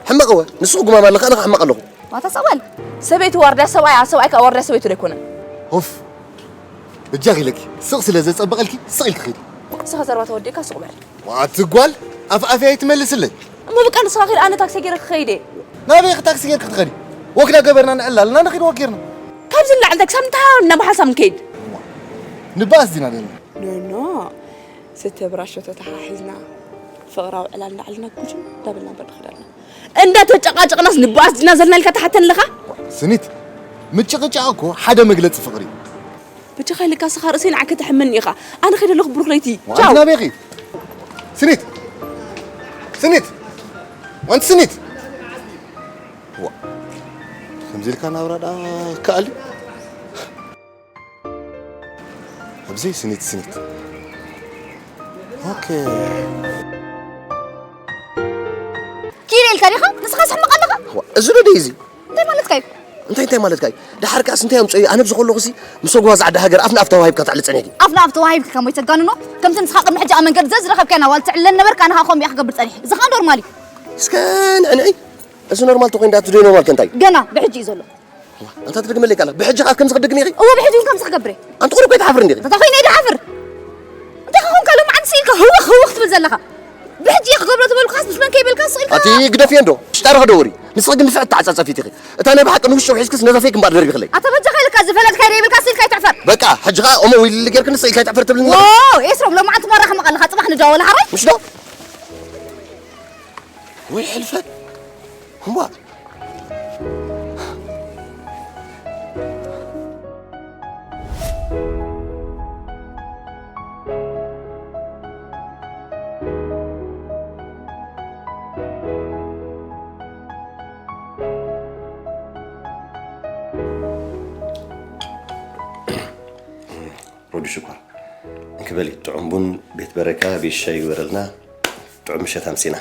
ሕማቕ እወ፣ ንስኺ ጉማም ኣለኻ፣ ኣነ ኸኣ ሕማቕ ኣለኹ። ዋታ ሰብኣል። ሰበይቲ ዋርድያ ሰብኣይ፣ ሰብኣይ ከኣ ዋርድያ ሰበይቱ ዶ ኣይኮነን? ኡፍ፣ በጃኺ ኢለኪ፣ ስቕ ስለ ዘጸበቐልኪ፣ ስቕ ኢልኪ ኺዲ። ንስኻ ዘረባ ተወዲእካ ስቕ በል። ዋቲ ጓል፣ ኣፍ ኣፍያ ኣይትመልስለይ። እሞ በቃ ንስኻ ኺድ፣ ኣነ ታክሲ ገይረ ክኸይድ እየ። ናበይ ኢኺ ታክሲ ገይርኪ ትኸዲ? ወክ ዳ ገበርና ንዕላልና ንኺድ ወክ ጌርና። ካብዚ ንላዕሊ እንታይ ክሳብ ምንታይ ኢና ብሓንሳብ ንከይድ? ንበኣስ ዲና ደለና። ኖ፣ ኖ። ስተ ብራሾ ተተሓሒዝና፣ ፍቕራዊ ዕላል ንዓልና ጉጅም እንዳበልና እምበር ንኸይድ ኣለና። እንዳተጨቃጨቅናስ ንበኣስ ዲና ዘለና ኢልካ ትሓተኒ ኣለኻ? ስኒት፣ ምጭቕጫቕ እኮ ሓደ መግለጺ ፍቕሪ እዩ። በጃኻ ኢለካ ስኻ ርእሰይ ንዓካ ተሕመኒ ኢኻ። ኣነ ከይደ ኣለኹ ብሩኽ ለይቲ። ዋንቲ ቻው። ናበይ ኺድ? ስኒት! ስኒት! ዋንቲ ስኒት! ዋ፣ ከምዚ ኢልካ ናብራ ደኣ ከኣል እዩ? ኣብዘይ ስኒት ስኒት። ኦኬ። ኪድ ኢልካ ዲኻ? ንስኻስ ሕማቕ ኣለኻ? ዋ፣ እዚ ዶ ደይ እዚ? እንታይ ማለትካ እዩ? እንታይ፣ እንታይ ማለትካ እዩ? ደሓር ከኣስ እንታይ ኣምፅኦ እዩ? ኣነ ኣብዚ ከለኹ ሲ ምስ ወግዋ ዝዓዲ ሃገር ኣፍ ንኣፍ ተዋሂብካ ተዕሊ ፀኒሕኪ። ኣፍ ንኣፍ ተዋሂብኪ ከመይ ተጋንኖ? ከምቲ ንስኻ ቅድሚ ሕጂ ኣብ መንገዲ ዘዝረኸብካያ ዋል ትዕለን ነበርካ፣ ኣነ ኸኣ ከምኡ እየ ክገብር ፀኒሐ። እዚ ኸኣ ኖርማል እዩ። እስከ ንዕንዒ። እዚ ኖርማል ተኾይኑ ዳኣ እቲ ደይ ኖርማል ከ እንታይ እዩ? ገና ብሕጂ እዩ ዘሎ። ዋ፣ ኣንታ ትድግመለይ ቃላት። ብሕጂ ከኣ ከምዚ ክድግም ኢኺ? እወ፣ ብሕጂ እውን ከምዚ ክገብር እየ። ኣንቲ ቁሩብ ከይትሓፍሪ እንዲኺ? እንታይ ኮይነ እየ ድሓፍር? እንታይ ከ ኮንካ ሎማዓንቲ ስኢልካ ህውኽ ህውኽ ትብል ዘለኻ? ብሕጂ እየ ክገብሮ ዝበልኩኻስ ምስ መን ከይበልካ ስቕ ኢልካ ኣቲ ግደፍዮ እንዶ። ሽጣርኺ ዶ ወሪ? ንስኺ ግን ንፍዕቲ ተዓጻጸፊት ኢኺ። እታ ናይ ብሓቂ ንውሽጢ ውሒዝክስ ነዛ ፌክ እምበኣር ደርቢኽለይ። ኣታ በጃኻ ኢልካ ዝፈለጥካዮ ደይብልካስ ኢልካ ኣይትሕፈር። በቃ፣ ሕጂ ኸኣ እሞ ውይልሊ ጌርክኒ ስቕ ኢልካ ኣይትሕፈር ትብልኒ። ዎ፣ ኤስሮም ሎማዓንቲ መራኺ መቐልኻ ጽባሕ ንደዋወል ሓራይ? ምሽ ዶ? ወይ ሕልፈት። እምቧ። ሮዲ ሽኮር። እንክበሊ ጥዑም ቡን ቤት በረካ ቤት ሻሂ ይግበረልና። ጥዑም ምሸት ኣምጺና።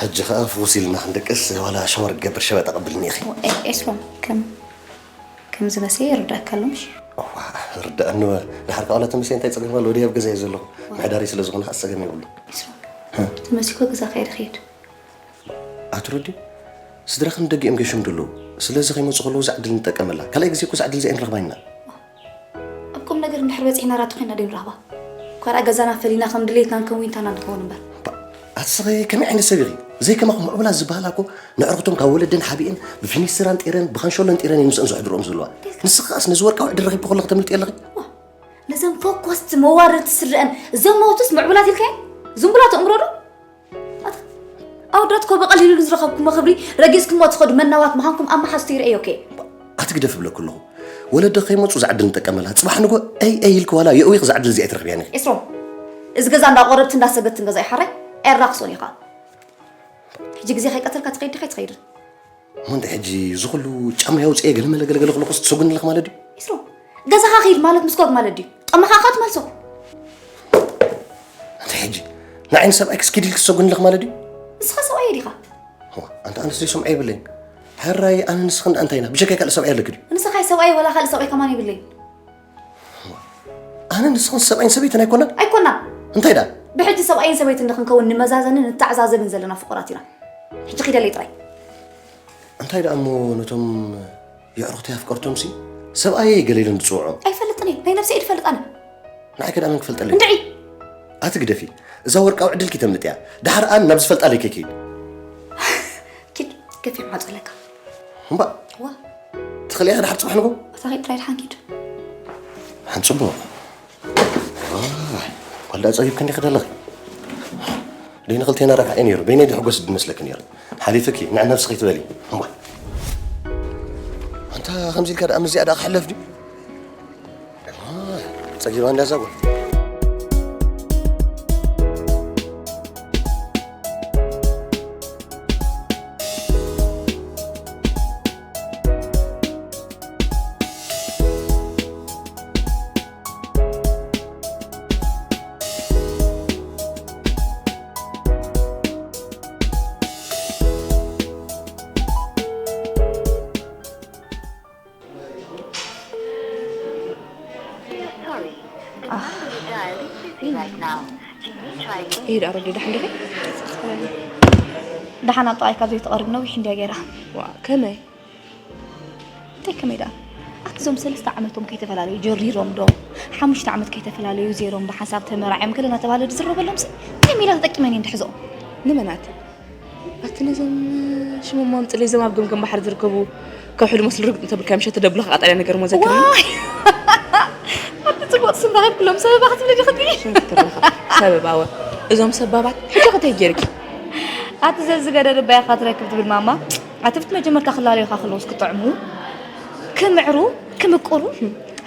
ሕጂ ኸኣ ፍኹስ ኢልና ክንደቅስ ዋላ ሻወር ክገብር ሸበጥ ኣቐብልኒ ኢኺ። ኤ-፣ ኤስሮም፣ ከም፣ ከም ዝመሰየ ይርዳእካ ኣሎ ምሽ? እዋ፣ ርዳእኒ ወ-፣ ድሓር ካብ ዋላ ተመሰየ እንታይ ጸገም ኣሎ? ወዲ ኣብ ገዛ እየ ዘለኹ። ምሕዳረይ ስለ ዝኾነ ኸኣ ጸገም የብሉ። ኤስሮም፣ ህ። ተመሲኮ ገዛ ከይደ ከይድ። ኣትረድዩ? ስድራኽን ደጊኦም ገሾም ደለዉ። ስለዚ ከይመጹ ከለዉ እዛ ዕድል ንጠቀመላ። ካልኣይ ግዜ እኮ እዛ ዕድል እዚኣ ኣይንረኽባን ኢና። ኣብ ቁም ነገር እንድሕር በጺሕና ራቱ ኮይና ደይ ንረኽባ። እኳ ደኣ ገዛና ፈሊና ከም ድሌትና ንከውን ዊንታና ንኸውን እምበር። ባ-፣ ኣስኺ ከመይ ዓይነት ሰብ ኢኺ? ዘይከማኹም ምዕቡላት ዝበሃላ እኮ ነዕርኽቶም ካብ ወለደን ሓቢኤን ብፊኒስትራን ጤረን ብኻንሾሎን ጤረን እየን ምስአን ዘሕድርኦም ዘለዋ። ንስኺ ከኣስ ነዚ ወርቃዊ ዕድል ረኺብኪ ከለኺ ተምልጢ ኣለኺ? ዋ፣ ነዘን ፈኮስቲ መዋረድቲ ስድረአን ዘመውትስ ምዕቡላት ኢልካየን? ዝንቡላት ኣእምሮ ዶ? ኣታ፣ ኣወዳት እኮ ብቐሊሉ ንዝረኸብኩሞ ክብሪ ረጊጽኩሞ ትኸዱ መናዋት ምዃንኩም ኣብ መሓዙተይ ርእየዮ እኮ እየ። ኣቲ ግደፍ እብለኪ ኣለኹ። ወለዲ ከይመጹ እዛ ዕድል ንጠቀመላ። ጽባሕ ንግሆ ኣይ ኣይ ኢልኪ ዋላ የእዊኺ እዛ ዕድል እዚኣ ኣይትረኽብያን ኢኺ። ኤስሮም፣ እዚ ገዛ እንዳ ቆረብቲ እንዳ ሰገድትን ገዛ እዩ ሓራይ? ኣየራኽሶን ኢኻ። ሕጂ ግዜ ከይቀተልካ ትኸይድ ዲኻ ኣይትኸይድን? እሞ እንታይ ሕጂ እዚ ኩሉ ጫማ የውፅኤ ገለመለ ገለገለ ክለኩስ ትሰጉኒ ኣለኺ ማለት ድዩ? ኢስሮ፣ ገዛኻ ኺድ ማለት ምስጓግ ማለት ድዩ? ጠመኻ ኻት መልሶ። እንታይ ሕጂ ንዓይ ንሰብኣይ ክስኪድ ኢልኪ ትሰጉኒ ኣለኺ ማለት ድዩ? ንስኻ ሰብኣይ ዲኻ? እዋ፣ ኣንታ ኣነስ ዘይሰምዖ የብለይን። ሕራይ ኣነ ንስኽን ደኣ እንታይ ኢና? ብጀካይ ካልእ ሰብኣይ ኣለኪ ድዩ? ንስኻ ሰብኣይ ወላ ካልእ ሰብኣይ ከማን የብለይን። ኣነ ንስኽን ሰብኣይን ሰበይትን ኣይኮናን? ኣይኮናን። እንታይ ደኣ? ብሕጂ ሰብኣይን ሰበይትን ንኽንከውን ንመዛዘንን ንተዓዛዘብን ዘለና ፍቑራት ኢና። ሕጂ ኺደለይ ጥራይ። እንታይ ደኣ እሞ ነቶም የዕሩኽተይ ኣፍቀርቶምሲ ሰብኣየይ ገለ ኢለን ዝጽውዖም? ኣይፈልጥን እየ። ናይ ነብሰይ እየ ዝፈልጥ ኣነ። ንዓይ ከ ደኣ መን ክፈልጠለይ? እንድዒ! ኣቲ ግደፊ። እዛ ወርቃዊ ዕድልኪ ተምልጥያ። ደሓር ኣን ናብ ዝፈልጣለይ ከይከይድ። ኪድ፣ ገፊሕ ማዕጾ ኣለካ። እምባ። ዋ። ትኽእሊ ኢኻ ድሓር ጽባሕ ንግሆ? ኣታ ኸይድ ጥራይ ድሓን ኪድ። ሓንጽቦ። ዋይ፣ ጓል ደኣ ጸቢብክኒ ኸደ ኣለኺ። ደይ ንኽልቴና ረብሓ እዩ ነይሩ። በይነይ ድሕጎስ ድመስለኪ ነይሩ። ሓሊፍኪ፣ ንዕ ነብስኺ ትበሊ። እምባ። ከምዚ ኢልካ ደኣ ምስዚኣ ደኣ ክሕለፍ ድዩ? ጸጊባ እንዳዛ ጓል። ኢድ ኣረዲ ዳሕን ዲኺ? ደሓን ኣብ ጥቓይ ካብ ዘይትቐርብ ነዊሕ እንድያ ገይራ። ዋ፣ ከመይ? እንታይ ከመይ ደኣ? ኣቲ እዞም ሰለስተ ዓመቶም ከይተፈላለዩ ጀሪሮም ዶ? ሓሙሽተ ዓመት ከይተፈላለዩ ዜሮም ብሓንሳብ ተመራዕዮም ገለ እናተባህለ ዝዝረበሎምሲ እንታይ ሜላ ተጠቂመን እየን ዝሕዝኦም? ንመናት? ኣቲ ነዞም ሽሞም ኣምፅለይ፣ እዞም ኣብ ገምገም ባሕሪ ዝርከቡ ከውሒ ዝመስሉ ርግጥ እንተብልካዮም ምሸት ተደብሎ ከቃጠልያ ነገር እሞ ዘክርኒ። ዋይ! ኣቲ ፅቡቕ ስም ረኺብክሎም ሰበባ ክትብሊ ዲኺ? ሽም ክትርኻ ሰበባ ወ እዞም ሰባባት ሕጂ እንታይ ጌርኪ? ኣቲ ዘዝገደደ ባይኻ ትረክብ ትብል ማማ። ኣቲ ብቲ መጀመርታ ክላለዩኻ ከለውስ ክጥዕሙ፣ ክምዕሩ፣ ክምቅሩ።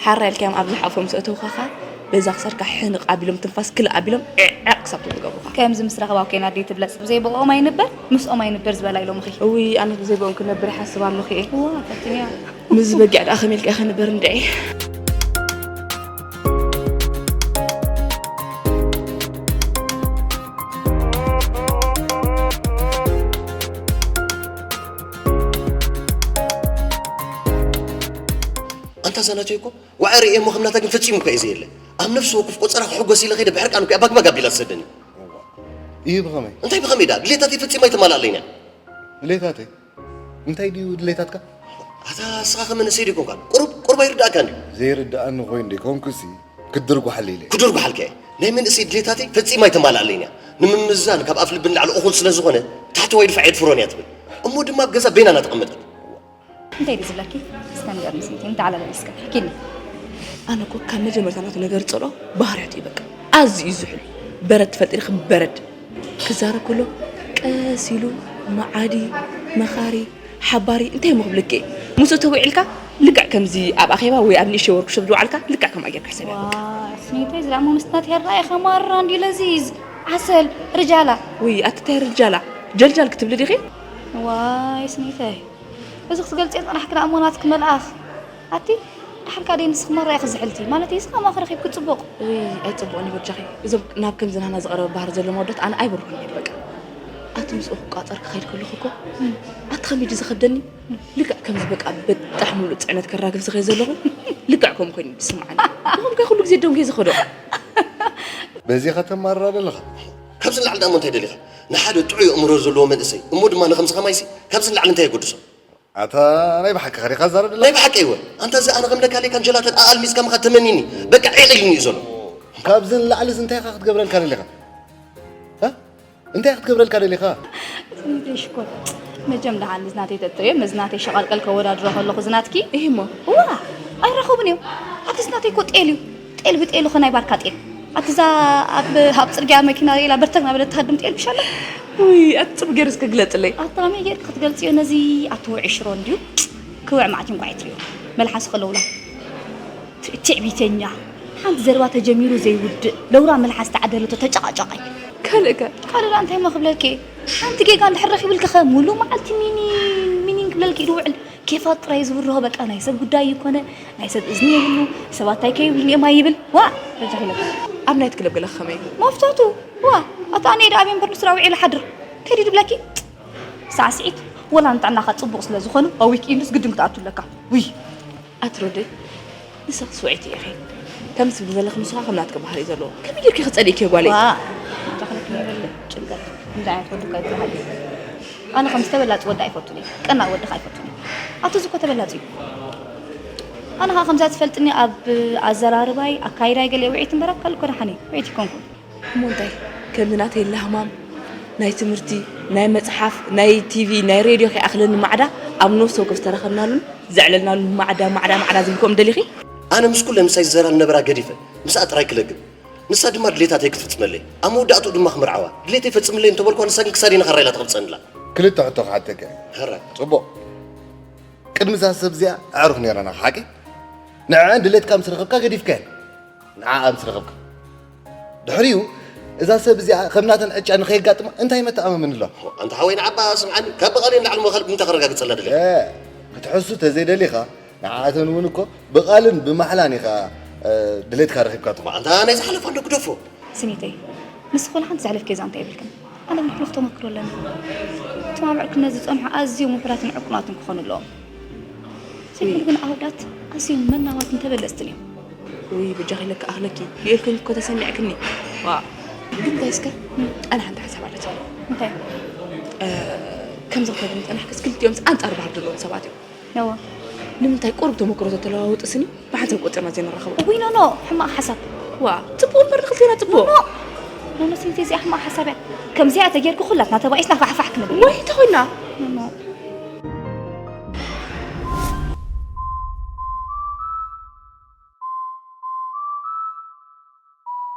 ሓራ ኢልካዮም ኣብ ዝሓፎም ዘእተውኻኻ በዛ ክሳድካ ሕንቕ ኣቢሎም ትንፋስ ክልእ ኣቢሎም ዕዕዕ ክሳብ ትብሉ ገብሩኻ። ከምዚ ምስ ረኸባ ኮይና ድዩ ትብለጽ? ብዘይ ብኦም ኣይንበር ምስኦም ኣይንበር ዝበላ ኢሎምኺ። እውይ ኣነስ ብዘይ ብኦም ክነብር ይሓስብ ኣለኹ እየ። እዋ ፈትንያ። ምስዚ በጊዕ ደኣ ከመይ ኢልካ ኢኺ ንበር እንድዒ። ኣንታ እዛ ናተይ እኮ ዋዒ ርእየ እሞ ከም ናታ ግን ፈጺሙ እኳ እዩ ዘየለ። ኣብ ነፍሲ ወከፍ ቆጸራ ክሕጎስ ኢለ ከይደ ብሕርቃን እኮ እያ ባግባግ ኣቢላ ትሰደኒ። እዩ ብኸመይ? እንታይ ብኸመይ ደኣ? ድሌታተይ ፈጺማ ኣይተማልኣለይን እያ። ድሌታተይ? እንታይ ድዩ ድሌታትካ? ኣታ ንስኻ ከ መንእሰይ ዶ ኣይኮንካን? ቁሩብ ቁሩብ ኣይርድኣካን ድዩ? ዘይርድኣኒ ኮይኑ ደይኮንኩሲ ክድርጉሓለይ ኢለ። ክድርጉሓልካ እየ። ናይ መንእሰይ ድሌታተይ ፈጺማ ኣይተማልኣለይን እያ። ንምምዝዛን ካብ ኣፍልቢ ንላዕሊ እኹል ስለ ዝኾነ ታሕተዋይ ድፋዕ የድፍሮን እያ ትብል። እሞ ድማ ኣብ ገዛ በይናና ተቐመጠት። እንታይ ድዩ ዝብለኪ? እስከ ንገርኒ ስንቲ እንተዓላለ እስከ ኪኒ ኣነ እኮ ካብ መጀመርታ ናቱ ነገር ዝጸልኦ ባህርያቱ እዩ በቃ ኣዝዩ እዩ ዝሑል በረድ ትፈልጢ ዲኺ በረድ ክዛረብ ከሎ ቀስ ኢሉ መዓዲ መኻሪ ሓባሪ እንታይ እሞ ክብለኪ እየ ምስኡ ተዊዒልካ ልክዕ ከምዚ ኣብ ኣኼባ ወይ ኣብ ንእሽተይ ወርክሾፕ ዝወዓልካ ልክዕ ከምኣ ጌርካ ሕሰብያ በቃ ዋይ ስኒተይ ዝላሞ ምስትናት ሄራ ኢኻ ማራ እንዲ ለዚዝ ዓሰል ርጃላ ውይ ኣትታይ ርጃላ ጀልጃል ክትብሊ ዲኺ ዋይ ስኒተይ እዚ ክትገልጽዮ ዝጸናሕኪ ደኣ እሞ ናትኪ መልኣኽ ኣቲ ደሓር ከኣ ደይ ንስኺ ማራ ኢኺ ዝሕልቲ ማለተይ እስኻ ማኺ ረኺብኪ ጽቡቕ። እውይ ኣይጽቡቕን እዩ በጃኺ እዞም ናብ ከምዚ ናህና ዝቐረበ ባህሪ ዘለዎም ኣወዳት ኣነ ኣይበርኩን እየ በቃ። ኣቲ ምስኡ ክቋጸር ክኸይድ ከለኹ እኮ ኣቲ ከመይ ድዩ ዝኸብደኒ ልክዕ ከምዚ በቃ በጣሕ ሙሉእ ጽዕነት ከራግፍ ዝኸይድ ዘለኹ ልክዕ ከምኡ ኮይኑ እዩ ዝስምዓኒ። ብኸምኡ ከ ኩሉ ግዜ ደንጉየ ዝኸዶ። በዚኻ ተማርር ኣለኻ። ካብዚ ንላዕሊ ደኣ እሞ እንታይ ደሊኻ? ንሓደ ጥዑይ ኣእምሮ ዘለዎ መንእሰይ እሞ ድማ ንኸምዚ ኸማይሲ ካብዚ ንላዕሊ እንታይ የገድሶ? ኣታ ናይ ብሓቂ ኸሪኻ ዛረብ ደላ ናይ ብሓቂ ይወ ኣንታ እዚ ኣነ ከም ደካሌ ካንጀላተን ኣኣልሚዝካ ምኻድ ተመኒኒ በቃ ዒቕ ኢሉኒ እዩ ዘሎ ካብዚ ንላዕሊ እዚ እንታይ ኢኻ ክትገብረልካ ደሊኻ እ? እንታይ ኢኻ ክትገብረልካ ደሊኻ ስኒተይ ሽኮር መጀም ደሓን እዚ ናተይ ተጥርዮ መዚ ናተይ ሸቐልቀል ከወዳድሮ ከለኹ እዚ ናትኪ እሂሞ ዋ ኣይራኸቡን እዮም ኣቲ እዚ ናተይ እኮ ጤል እዩ ጤል ብጤል እኮ ናይ ባርካ ጤል ኣቲ እዛ ኣብ ኣብ ጽርግያ መኪና ኢላ በርተግ ናበለት ትሃድም ጤል ምሻላ ውይ ኣቲ ጽቡቅ ገይሩ እስከ ግለጽለይ ኣታ ከመይ ጌርኪ ክትገልጽዮ ነዚ ኣቲ ውዒ ሽሮ እንድዩ ክውዕ ማዕት እንቋ ይትሪዮ መልሓሱ ከለውላ ትዕቢተኛ ሓንቲ ዘረባ ተጀሚሩ ዘይውድእ ለውራ መልሓስ ተዓደለቶ ተጨቃጨቃይ ካልእከ ካልእ እንታይ ማ ክብለልኪ ሓንቲ ጌጋ እንድሕር ረኺብልኪኸ ሙሉ መዓልቲ ሚኒን ሚኒን ክብለልኪ ኢሉ ውዕል ኬፋት ጥራይ ዝብርሆ በቃ ናይ ሰብ ጉዳይ ይኮነ ናይ ሰብ እዝኒ የብሉ ሰባት ታይ ከይብሉ ኒኦም ኣይብል ዋ በጃኺ ኢለካ ኣብ ናይት ክለብ ገለ ከመይ መፍቶቱ ዋ ኣታ ኣነ ዳ ኣበይ እምበር ንስራ ውዒለ ሓድር ከይዲ ድብለኪ ሳዕስዒት ወላ ንጥዕናኻ ጽቡቕ ስለ ዝኾኑ ኣብ ዊክ ኢንዱስ ግድን ክትኣቱ ኣለካ ውይ ኣትረደይ ንስኺ ስውዒት ኢኺ ከምዚ ትብሊ ዘለኺ ንስኻ ከም ናትኪ ባህሪ እዩ ዘለዎ ከመይ ጌርኪ ክጸሊእኪ ጓለይ ዋ ጃኽለክ ይበልዕ ጭንቀት እንዳ ዓይነት ወዲ እኮ ይበሃል ኣነ ከም ዝተበላጽ ወዲ ኣይፈቱን እየ ቀናእ ወዲ ከ ኣይፈቱን እየ ኣቶ ዝኮ ተበላጽ እዩ ኣነ ከ ከምዛ ትፈልጥኒ ኣብ ኣዘራርባይ ኣካይዳይ ገለ ውዒት እምበራ ካልእ ኮ ደሓን እየ ውዒት ይኮንኩን እሞ እንታይ ከምዚ ናተይ ላህማም ናይ ትምህርቲ ናይ መጽሓፍ ናይ ቲቪ ናይ ሬድዮ ከይኣኽለኒ ማዕዳ ኣብ ነፍሲ ወከፍ ዝተረኸብናሉን ዘዕለልናሉን ማዕዳ ማዕዳ ማዕዳ ዝብል ከምኡ ደሊኺ ኣነ ምስ ኩለን ምሳይ ዝዘራ ዝነበራ ገዲፈ ምስኣ ጥራይ ክለግብ ንሳ ድማ ድሌታተይ ክትፍጽመለይ ኣብ መወዳእትኡ ድማ ክምርዓዋ ድሌተይ ፈጽምለይ እንተበልኳ ንሳ ግን ክሳደይ ነኸራ ኢላ ተቐብጸኒ ኣላ ክልተ ሕቶ ክሓተካ እየ ሕራይ ጽቡቕ ቅድሚ እዛ ሰብ እዚኣ ኣዕሩኽ ነይረና ሓቂ? ንዕዐን ድሌትካ ምስ ረኸብካ ገዲፍካየን። ንዓኣ ምስ ረኸብካ። ድሕሪኡ እዛ ሰብ እዚኣ ከም ናተን ዕጫ ንኸየጋጥማ እንታይ መተኣማመኒ ኣሎ? ኣንታ ሓወይ ንዓባ ስምዓኒ፣ ካብ ብቓልየን ላዕሊ ምዃን እንታይ ከረጋግጸላ ደልየ? እ፣ ክትሕሱ ተዘይደሊኻ ንዓኣተን እውን እኮ ብቓልን ብማሕላን ኢኻ፣ እ፣ ድሌትካ ረኺብካቶ። ኣንታ ናይ ዝሓለፋ እንዶ ግደፎ። ስኒተይ፣ ንስኺ ወላ ሓንቲ ዘሕለፍክዮ ዛንታ የብልክን። ኣነ እውን ሕሉፍ ተመክሮ ኣለኒ። እቶም ኣብ ዕርክነት ዝጸንሑ ኣዝዮም ውሑዳትን ዕቁናትን ክኾኑ ኣለዎም። ዘይኮነ ግን ኣወዳት ኣዝዮም መናዋትን ተበለጽትን እዮም። ውይ በጃኺ ለካ ኣኽለኪ ኢልክን እኮ ተሰሚዕክኒ። ዋ ግን እንታይ እስከ ኣነ ሓንቲ ሓሳብ ኣለትኒ። እንታይ? ከምዚ ክተግኒ ጸናሕክስ ክልቲኦምስ ኣንጻር ባህር ዘለዎም ሰባት እዮም። ነዋ። ንምንታይ ቁሩብ ተመክሮ ተተለዋወጥስኒ ብሓንሳብ ቆጺርና ዘይንራኸቦ? ውይ ኖ ኖ፣ ሕማቕ ሓሳብ። ዋ ጽቡቕ እምበር ንኽልቴና ጽቡቕ። ኖ ኖ፣ ስኒተይ እዚኣ ሕማቕ ሓሳብ እያ። ከምዚኣ ተጌርኩ ኩላትና ተባኢስና ፋሕፋሕ ክንብል። ወይ ተኾይና። ኖ ኖ።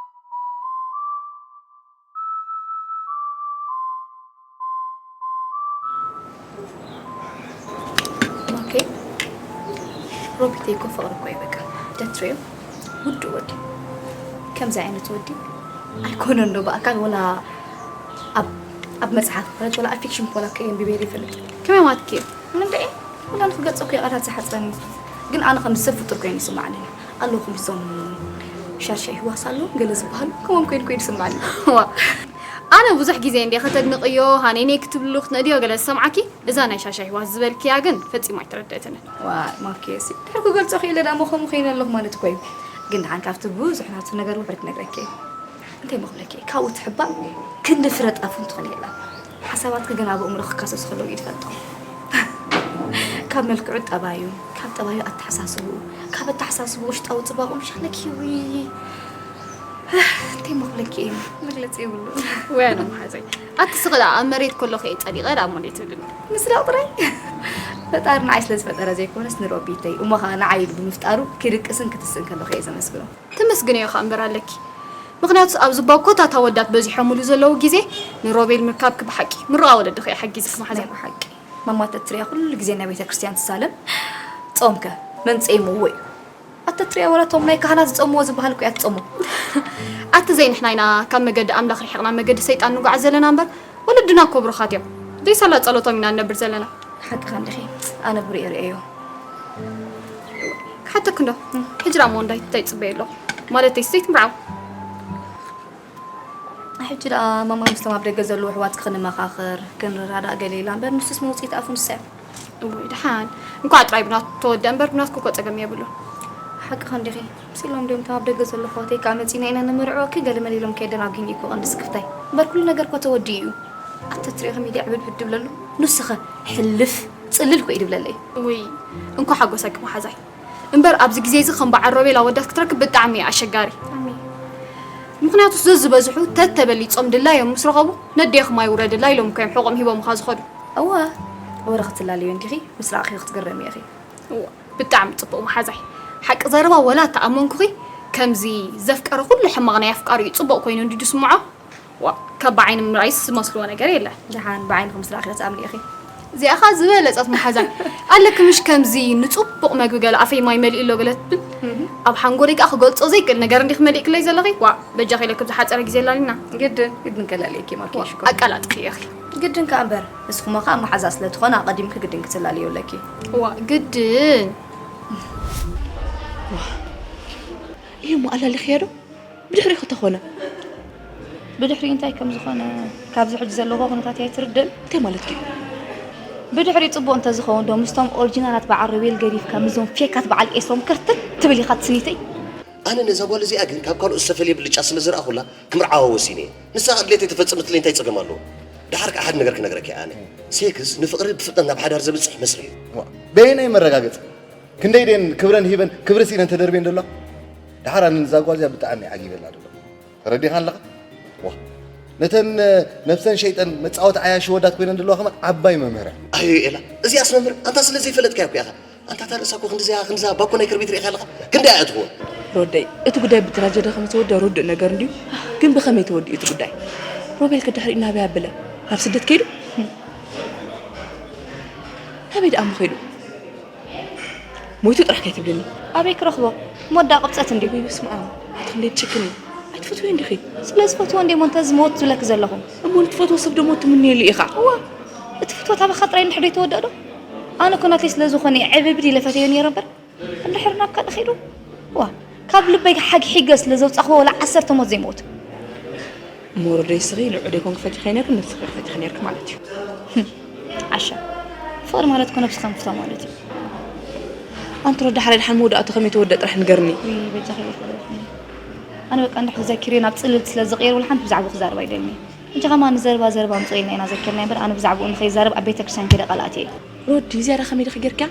ኦኬ። ሮቢተይ እኮ ፍቕሪ እኮ እዩ በቃ። ደትሪዮ ውዱ ወዲ። ከምዚ ዓይነት ወዲ ኣይኮነን ዶ ብኣካል ወላ ኣብ ኣብ መጽሓፍ ማለት ወላ ኣብ ፊክሽን ኮላ ከየንብበ ይፈልጥ። ከመይ ማትኪ? እንዴ ወላ ንክገልጾ እኮ ቃላት ዝሓጽረኒ። ግን ኣነ ከም ሰብ ፍጡር ኮይኑ ይስማዓኒ። ኣለኹም እዞም ሻሻይ ህዋስ ኣለዉ ገለ ዝበሃሉ ከምኦም ኮይኑ ኮይኑ ይስማዓኒ። ዋ ኣነ ብዙሕ ግዜ እንዴ ከተድንቕዮ ሃነይነይ ክትብሉ ክትነእድዮ ገለ ዝሰምዓኪ እዛ ናይ ሻሻይ ህዋስ ዝበልክያ ግን ፈጺሙ ኣይተረደእትንን። ዋ ማኪ ሲ ድሕር ክገልጾ ክኢለ ዳሞ ከምኡ ኮይነ ኣለኹ ማለት እኮ እዩ። ግን ደሓን ካብቲ ብዙሕ ናቱ ነገር ውሕድ ክነግረኪ እየ። እንታይ እሞ ክብለኪ እየ? ካብኡ ትሕባእ ክንዲ ፍረ ጣፍ እውን ትኾኒ የላን። ሓሳባትኪ ግን ኣብ ኣእምሮኺ ክካሰሱ ከለዉ እዩ ትፈልጦ። ካብ መልክዑ ጠባዩ፣ ካብ ጠባዩ ኣተሓሳስብኡ፣ ካብ ኣተሓሳስብኡ ውሽጣዊ ጽባቕኡ ምሻለኪ ውይ። እንታይ እሞ ክብለኪ እየ? መግለጺ የብሉን። ወይ ኣነ መሓዘይ። ኣቲ ስቕ ደኣ ኣብ መሬት ከለኹ እየ ጸሊቐ ደኣ እሞ እንዴት ትብልኒ? ምስዳቕ ጥራይ? ፈጣሪ ንዓይ ስለ ዝፈጠረ ዘይኮነስ ንሮቢተይ እሞ ኸኣ ንዓይ ኢሉ ብምፍጣሩ ክድቅስን ክትስእን ከለኹ እየ ዘመስግኖ። ተመስግንዮ ከኣ እምበር ኣለኪ። ምኽንያቱስ ኣብዚ ባኮታት ኣወዳት በዚሖምሉ ዘለዉ ግዜ ንሮቤል ምርካብኪ ብሓቂ ምርቓ ወለድኺ እያ ሓጊዝኪ መሓዘይ። ናይ ብሓቂ። ማማ ተትሪያ ኩሉ ግዜ ናብ ቤተ ክርስቲያን ትሳለም። ጾምከ መን ጸይምዎ እዩ? ኣተትሪያ ወላ እቶም ናይ ካህናት ዝጸምዎ ዝበሃል እኮ እያ ትጸሞ። ኣቲ ዘይንሕና ኢና ካብ መገዲ ኣምላኽ ርሒቕና መገዲ ሰይጣን ንጓዓዝ ዘለና እምበር ወለድና እኮ ብሩኻት እዮም። ዘይሳላ ጸሎቶም ኢና ንነብር ዘለና። ሓቅኻ እንዲኺ። ኣነ ብሪኤ ርእየዮ። ክሓተኪ እንዶ፣ ሕጂ ደኣ እሞ እንታይ እንታይ ትጽበዪ ኣለኹ? ማለተይ፣ ዘይትምርዓው? ሕጂ ደኣ ማማ ምስቶም ኣብ ደገ ዘለዉ ኣሕዋትኪ ክንመኻኸር፣ ክንረዳዳእ ገለ ኢላ እምበር፣ ንሱስ መውጽኢት ኣፉ ንሳ እያ። እውይ፣ ደሓን። እንኳዕ ጥራይ ብናቱ ተወድአ እምበር፣ ብናትኪ እኮ ጸገም የብሉን። ሓቅኻ እንዲኺ። ምስ ኢሎም ድዮም እቶም ኣብ ደገ ዘለዉ ኣሕዋተይ ከኣ መጺና ኢና ነመርዕወኪ፣ ገለመለ ኢሎም ከየደናጉይኒ እኮ ቀንዲ ስክፍታይ። እምበር ኩሉ ነገር እኮ ተወዲኡ እዩ። ኣተ ትሪኦ ከመይ ድየ ዕብድብድ ድብለሉ? ንሱኸ ሕልፍ ጽልል ኮይ ድብለለይ። ውይ፣ እንኳ ሓጎሰኪ መሓዛይ። እምበር ኣብዚ ግዜ እዚ ከም በዓል ሮቤል ኣወዳት ክትረክብ ብጣዕሚ እዩ ኣሸጋሪ። ብጣዕሚ። ምኽንያቱ ዘዝበዝሑ ተተበሊጾም ድላዮም ምስ ረኸቡ ነዴኹም ኣይውረድላ ኢሎም እኮ እዮም ሕቖም ሂቦምኻ ዝኸዱ። እወ፣ ወረ ክትላለዮ እንዲኺ፣ ምስ ረኣኺ ክትግረሚ ኢኺ። እወ፣ ብጣዕሚ ጽቡቕ መሓዛይ። ሓቂ ዘረባ ወላ ተኣመንኩኺ፣ ከምዚ ዘፍቀረ ኩሉ ሕማቕ ናይ ኣፍቃሪኡ ጽቡቕ ኮይኑ እንድዩ ዝስምዖ። ዋ፣ ካብ ብዓይኒ ምርኣይስ ዝመስልዎ ነገር የለን። ደሓን ብዓይንኺ ምስ ረኣኺ ክትኣምኒ ኢኺ። እዚኣ ኸኣ ዝበለጸት መሓዛ። ኣለኪ ምሽ ከምዚ ንጽቡቕ መግቢ ገለ ኣፈይ ማይ መሊኡ ኣሎ ገለ ትብል። እህ። ኣብ ሓንጎለይ ከኣ ክገልጾ ዘይክእል ነገር እንዲኺ መሊእክለይ ዘለኺ። ዋ፣ በጃኺ ኢለኪ ብዝሓጸረ ግዜ ኣላሊና። ግድን፣ ግድን ከላልየኪ ማኪ ዋ፣ ሽኮር። ኣቀላጥፊ ኢኺ። ግድን ከኣ እምበር፣ ንስኹማ ኸኣ መሓዛ ስለ ትኾና ኣቐዲምኪ ግድን ክትላልዮ ኣለኪ። ዋ፣ ግድን። ዋ፣ እዩ እሞ ኣላሊኽያ ዶ? ብድሕሪኡ ከተኾነ። ብድሕሪኡ እንታይ ከም ዝኾነ ካብዚ ሕጂ ዘለኹዎ ኩነታት እያ ኣይትርድእን። እንታይ ማለትኪ እዩ? ብድሕሪኡ ጽቡቕ እንተዝኸውን ዶ ምስቶም ኦሪጂናላት በዓል ሮቤል ገዲፍካ ምስዞም ፌካት በዓል ኤስሮም ክርትት ትብል ኢኻ ትስኒተይ? ኣነ ነዛ ጓል እዚኣ ግን ካብ ካልኦት ዝተፈልየ ብልጫ ስለ ዝረኣኹላ ክምርዓዋ ወሲነ እየ። ንሳ ከኣ ድሌተይ ተፈጽምትለይ እንታይ ጸገም ኣለዎ? ደሓር ከኣ ሓደ ነገር ክነግረኪ እየ ኣነ። ሴክስ ንፍቕሪ ብፍጥነት ናብ ሓዳር ዘብጽሕ መስርሕ እዩ። ዋ፣ በየናይ መረጋገጺ? ክንደይ ደን ክብረን ሂበን ክብሪ ስኢነን ተደርብየን ዘለዋ? ደሓር ኣነ ንዛ ጓል እዚኣ ብጣዕሚ ዓጊበላ ዘሎ። ተረዲኻ ኣለኻ? ዋ። ነተን ነብሰን ሸይጠን መጻወቲ ዓያሺ ወዳት ኮይነን ዘለዋ ከማን ዓባይ መምህር እያ። ኣዮ ኤላ፣ እዚኣስ መምህር ኣንታ ስለ ዘይፈለጥካያ እኮ ኢኻ። ኣንታ እታ ርእሳ እኮ ክንድዚኣ ክንድዛ ባኮ ናይ ክርቢት ርኢኻ ኣለኻ? ክንደይ እያ ትኸውን? ሮደይ፣ እቲ ጉዳይ ብትራጀዲ ከም ዝተወድአ ርዱእ ነገር እንድዩ። ግን ብኸመይ ተወዲኡ እቲ ጉዳይ? ሮቤል ከ ድሕሪኡ ናበይ ኣበለ? ናብ ስደት ከይዱ? ናበይ ደኣ እሞ ከይዱ? ሞይቱ ጥራሕ ከይትብልኒ። ኣበይ ክረኽቦ? ሞዳ ቅብፀት እንዲ። ወይ በስመ ኣብ፣ ኣቲ ክንደይ ትጭክኒ። ኣይትፈትውዮ እንዲኺ። ስለ ዝፈትዎ እንዲ ሞ እንተ ዝሞት ዝብለክ ዘለኹ። እሞ ንትፈትዎ ሰብ ደሞ ትምንየሉ ኢኻ። እዋ፣ እቲ ፍትወት ኣባኻ ጥራይ እንድሕር ዘይተወደእ ዶ? ኣነ እኮ ናተይ ስለ ዝኾነ ዕብብድ ኢለ ፈትዮ ነይረ እምበር፣ እንድሕር ናብ ካልእ ኸይዱ፣ ዋ፣ ካብ ልበይ ሓግሒገ ስለ ዘውፃኽዎ ወላ ዓሰርተ ሞት ዘይመውት። እሞ ርደይ ስኺ ንዑ ደይኮንክ ፈቲኸ ነይርክ፣ ነብስኺ ፈቲኸ ነይርክ ማለት እዩ። ዓሻ፣ ፍቕሪ ማለት እኮ ነብስኻ ምፍታው ማለት እዩ። ኣንቲ ሮዳ፣ ሓራይ ደሓን መውዳእቱ ከመይ ተወደእ ጥራሕ ንገርኒ። ውይ፣ በጃኺ ኣይትበለኒ። ኣነ በቃ እንድሕር ዘኪርዮ ናብ ጽልልት ስለ ዝቕየር፣ ወላ ሓንቲ ብዛዕባኡ ክዛረብ ኣይደልን እየ። ሕጂ ከማን ንዘረባ ዘረባ ኣምጽኦ ኢልና ኢና ዘኪርና እምበር፣ ኣነ ብዛዕባኡ ንኸይዛረብ ኣብ ቤተክርስትያን ከይደ ቃል ኣትየ እየ። ሮዲ፣ ዝያዳ ከመይ ዲኺ ጌርክያ?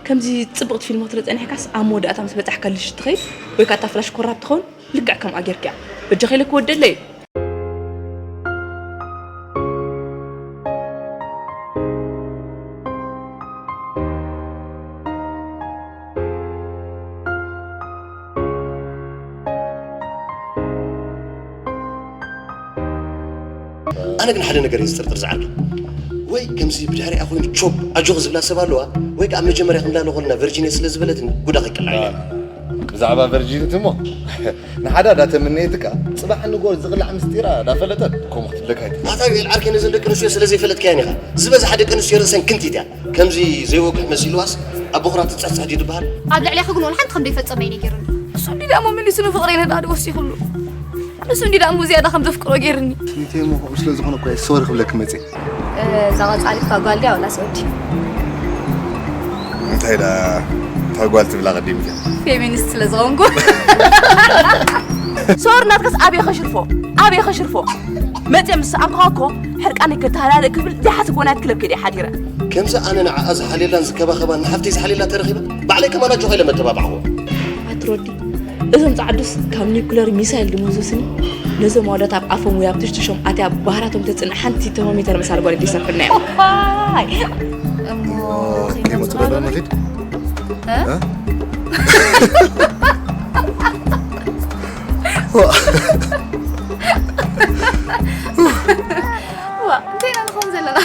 ከምዚ ጽብቕቲ ፊልም ክትርኢ ጸኒሕካስ፣ ኣብ መወዳእታ ምስ በጻሕካ ልሽ ትኸይድ ወይ ከኣ እታ ፍላሽ ኮራፕት ትኸውን፣ ልክዕ ከምኣ ጌርክያ። በጃኺ ኢለ ክወደለይ። ኣነ ግን ሓደ ነገር እየ ዝጥርጥር ዝዓርኪ። ወይ ከምዚ ብድሕሪኣ ኮይኑ ቾብ ኣጆኺ ዝብላ ሰብ ኣለዋ፣ ወይ ከዓ መጀመርያ ክንብላ ንኾልና ቨርጂን እየ ስለ ዝበለትኒ ጉዳ ከይቅላዕ ኢለ። ብዛዕባ ቨርጂኒቲ እሞ ንሓዳ እንዳተመነየት ከዓ ጽባሕ ንጎ ዝቕላዕ ምስጢራ እንዳፈለጠት ከምኡ ክትብለካ ኣይትኽእል። ኣታ ዮኤል ዓርከይ ነዘን ደቂ ኣንስትዮ ስለ ዘይፈለጥካየን ኢኻ። ዝበዝሓ ደቂ ኣንስትዮ ርእሰን ክንቲት እያ። ከምዚ ዘይወግሕ መሲልዋስ ኣብ በኹራ ትጽሕጽሕ ድዩ ዝበሃል? ኣብ ልዕሌኺ ግን ወላ ሓንቲ ከም ዘይፈጸመ እዩ ነጊሩኒ። እሱ እንዲ ደኣ እሞ መሊሱ ንፍቕረይ ነዳዲ ወሲኹሉ። ንሱ እንዲ ደኣ እሞ ዝያዳ ከም ዘፍቅሮ ገይሩኒ። ስኒተይ እሞ ከምኡ ስለ ዝኾነ እኮ እየ ሶሪ ክብለኪ መጽየ። እዛ ቀጻሊት እታ ጓል ድያ ወላስ ወዲ? እንታይ ደኣ እታ ጓል ትብላ ቀዲምኪ? ፌሚኒስት ስለ ዝኾንኩ። ሶሪ ናትካስ ኣበይ ከሽርፎ? ኣበይ ከሽርፎ? መጽየ ምስ ሰኣንኩኻ እኮ ሕርቃነይ ከተሃላልእ ክብል ዘይሓሰብኩ ናይት ክለብ ከይደ እየ ሓዲረ። ከምዚ ኣነ ንዓኣ ዝሓልየላን ዝከባኸባን ንሓፍተይ ዝሓልየላ ተረኺበ፣ ባዕለይ ከማን ኣጆኻ ኢለ መተባባዕኹ። ኣቲ ሮዲ፣ እዞም ጻዕዱስ ካብ ኒውክለር ሚሳይል ድምዙስኒ፣ ነዞም ኣወዳት ኣብ ኣፎም ወይ ኣብ ትሽትሾም ኣትያ ባህራቶም ተጽንዕ ሓንቲ ተርሞሜተር መሳሊ ጓል እንተይሰርሑልና እዮም። ዋይ! እሞ ከይመጹ ዶ ከይመጹ ዶ ንኺድ? እ? እ? ዋ፣ እንታይ ኢና ንኸውን ዘለና?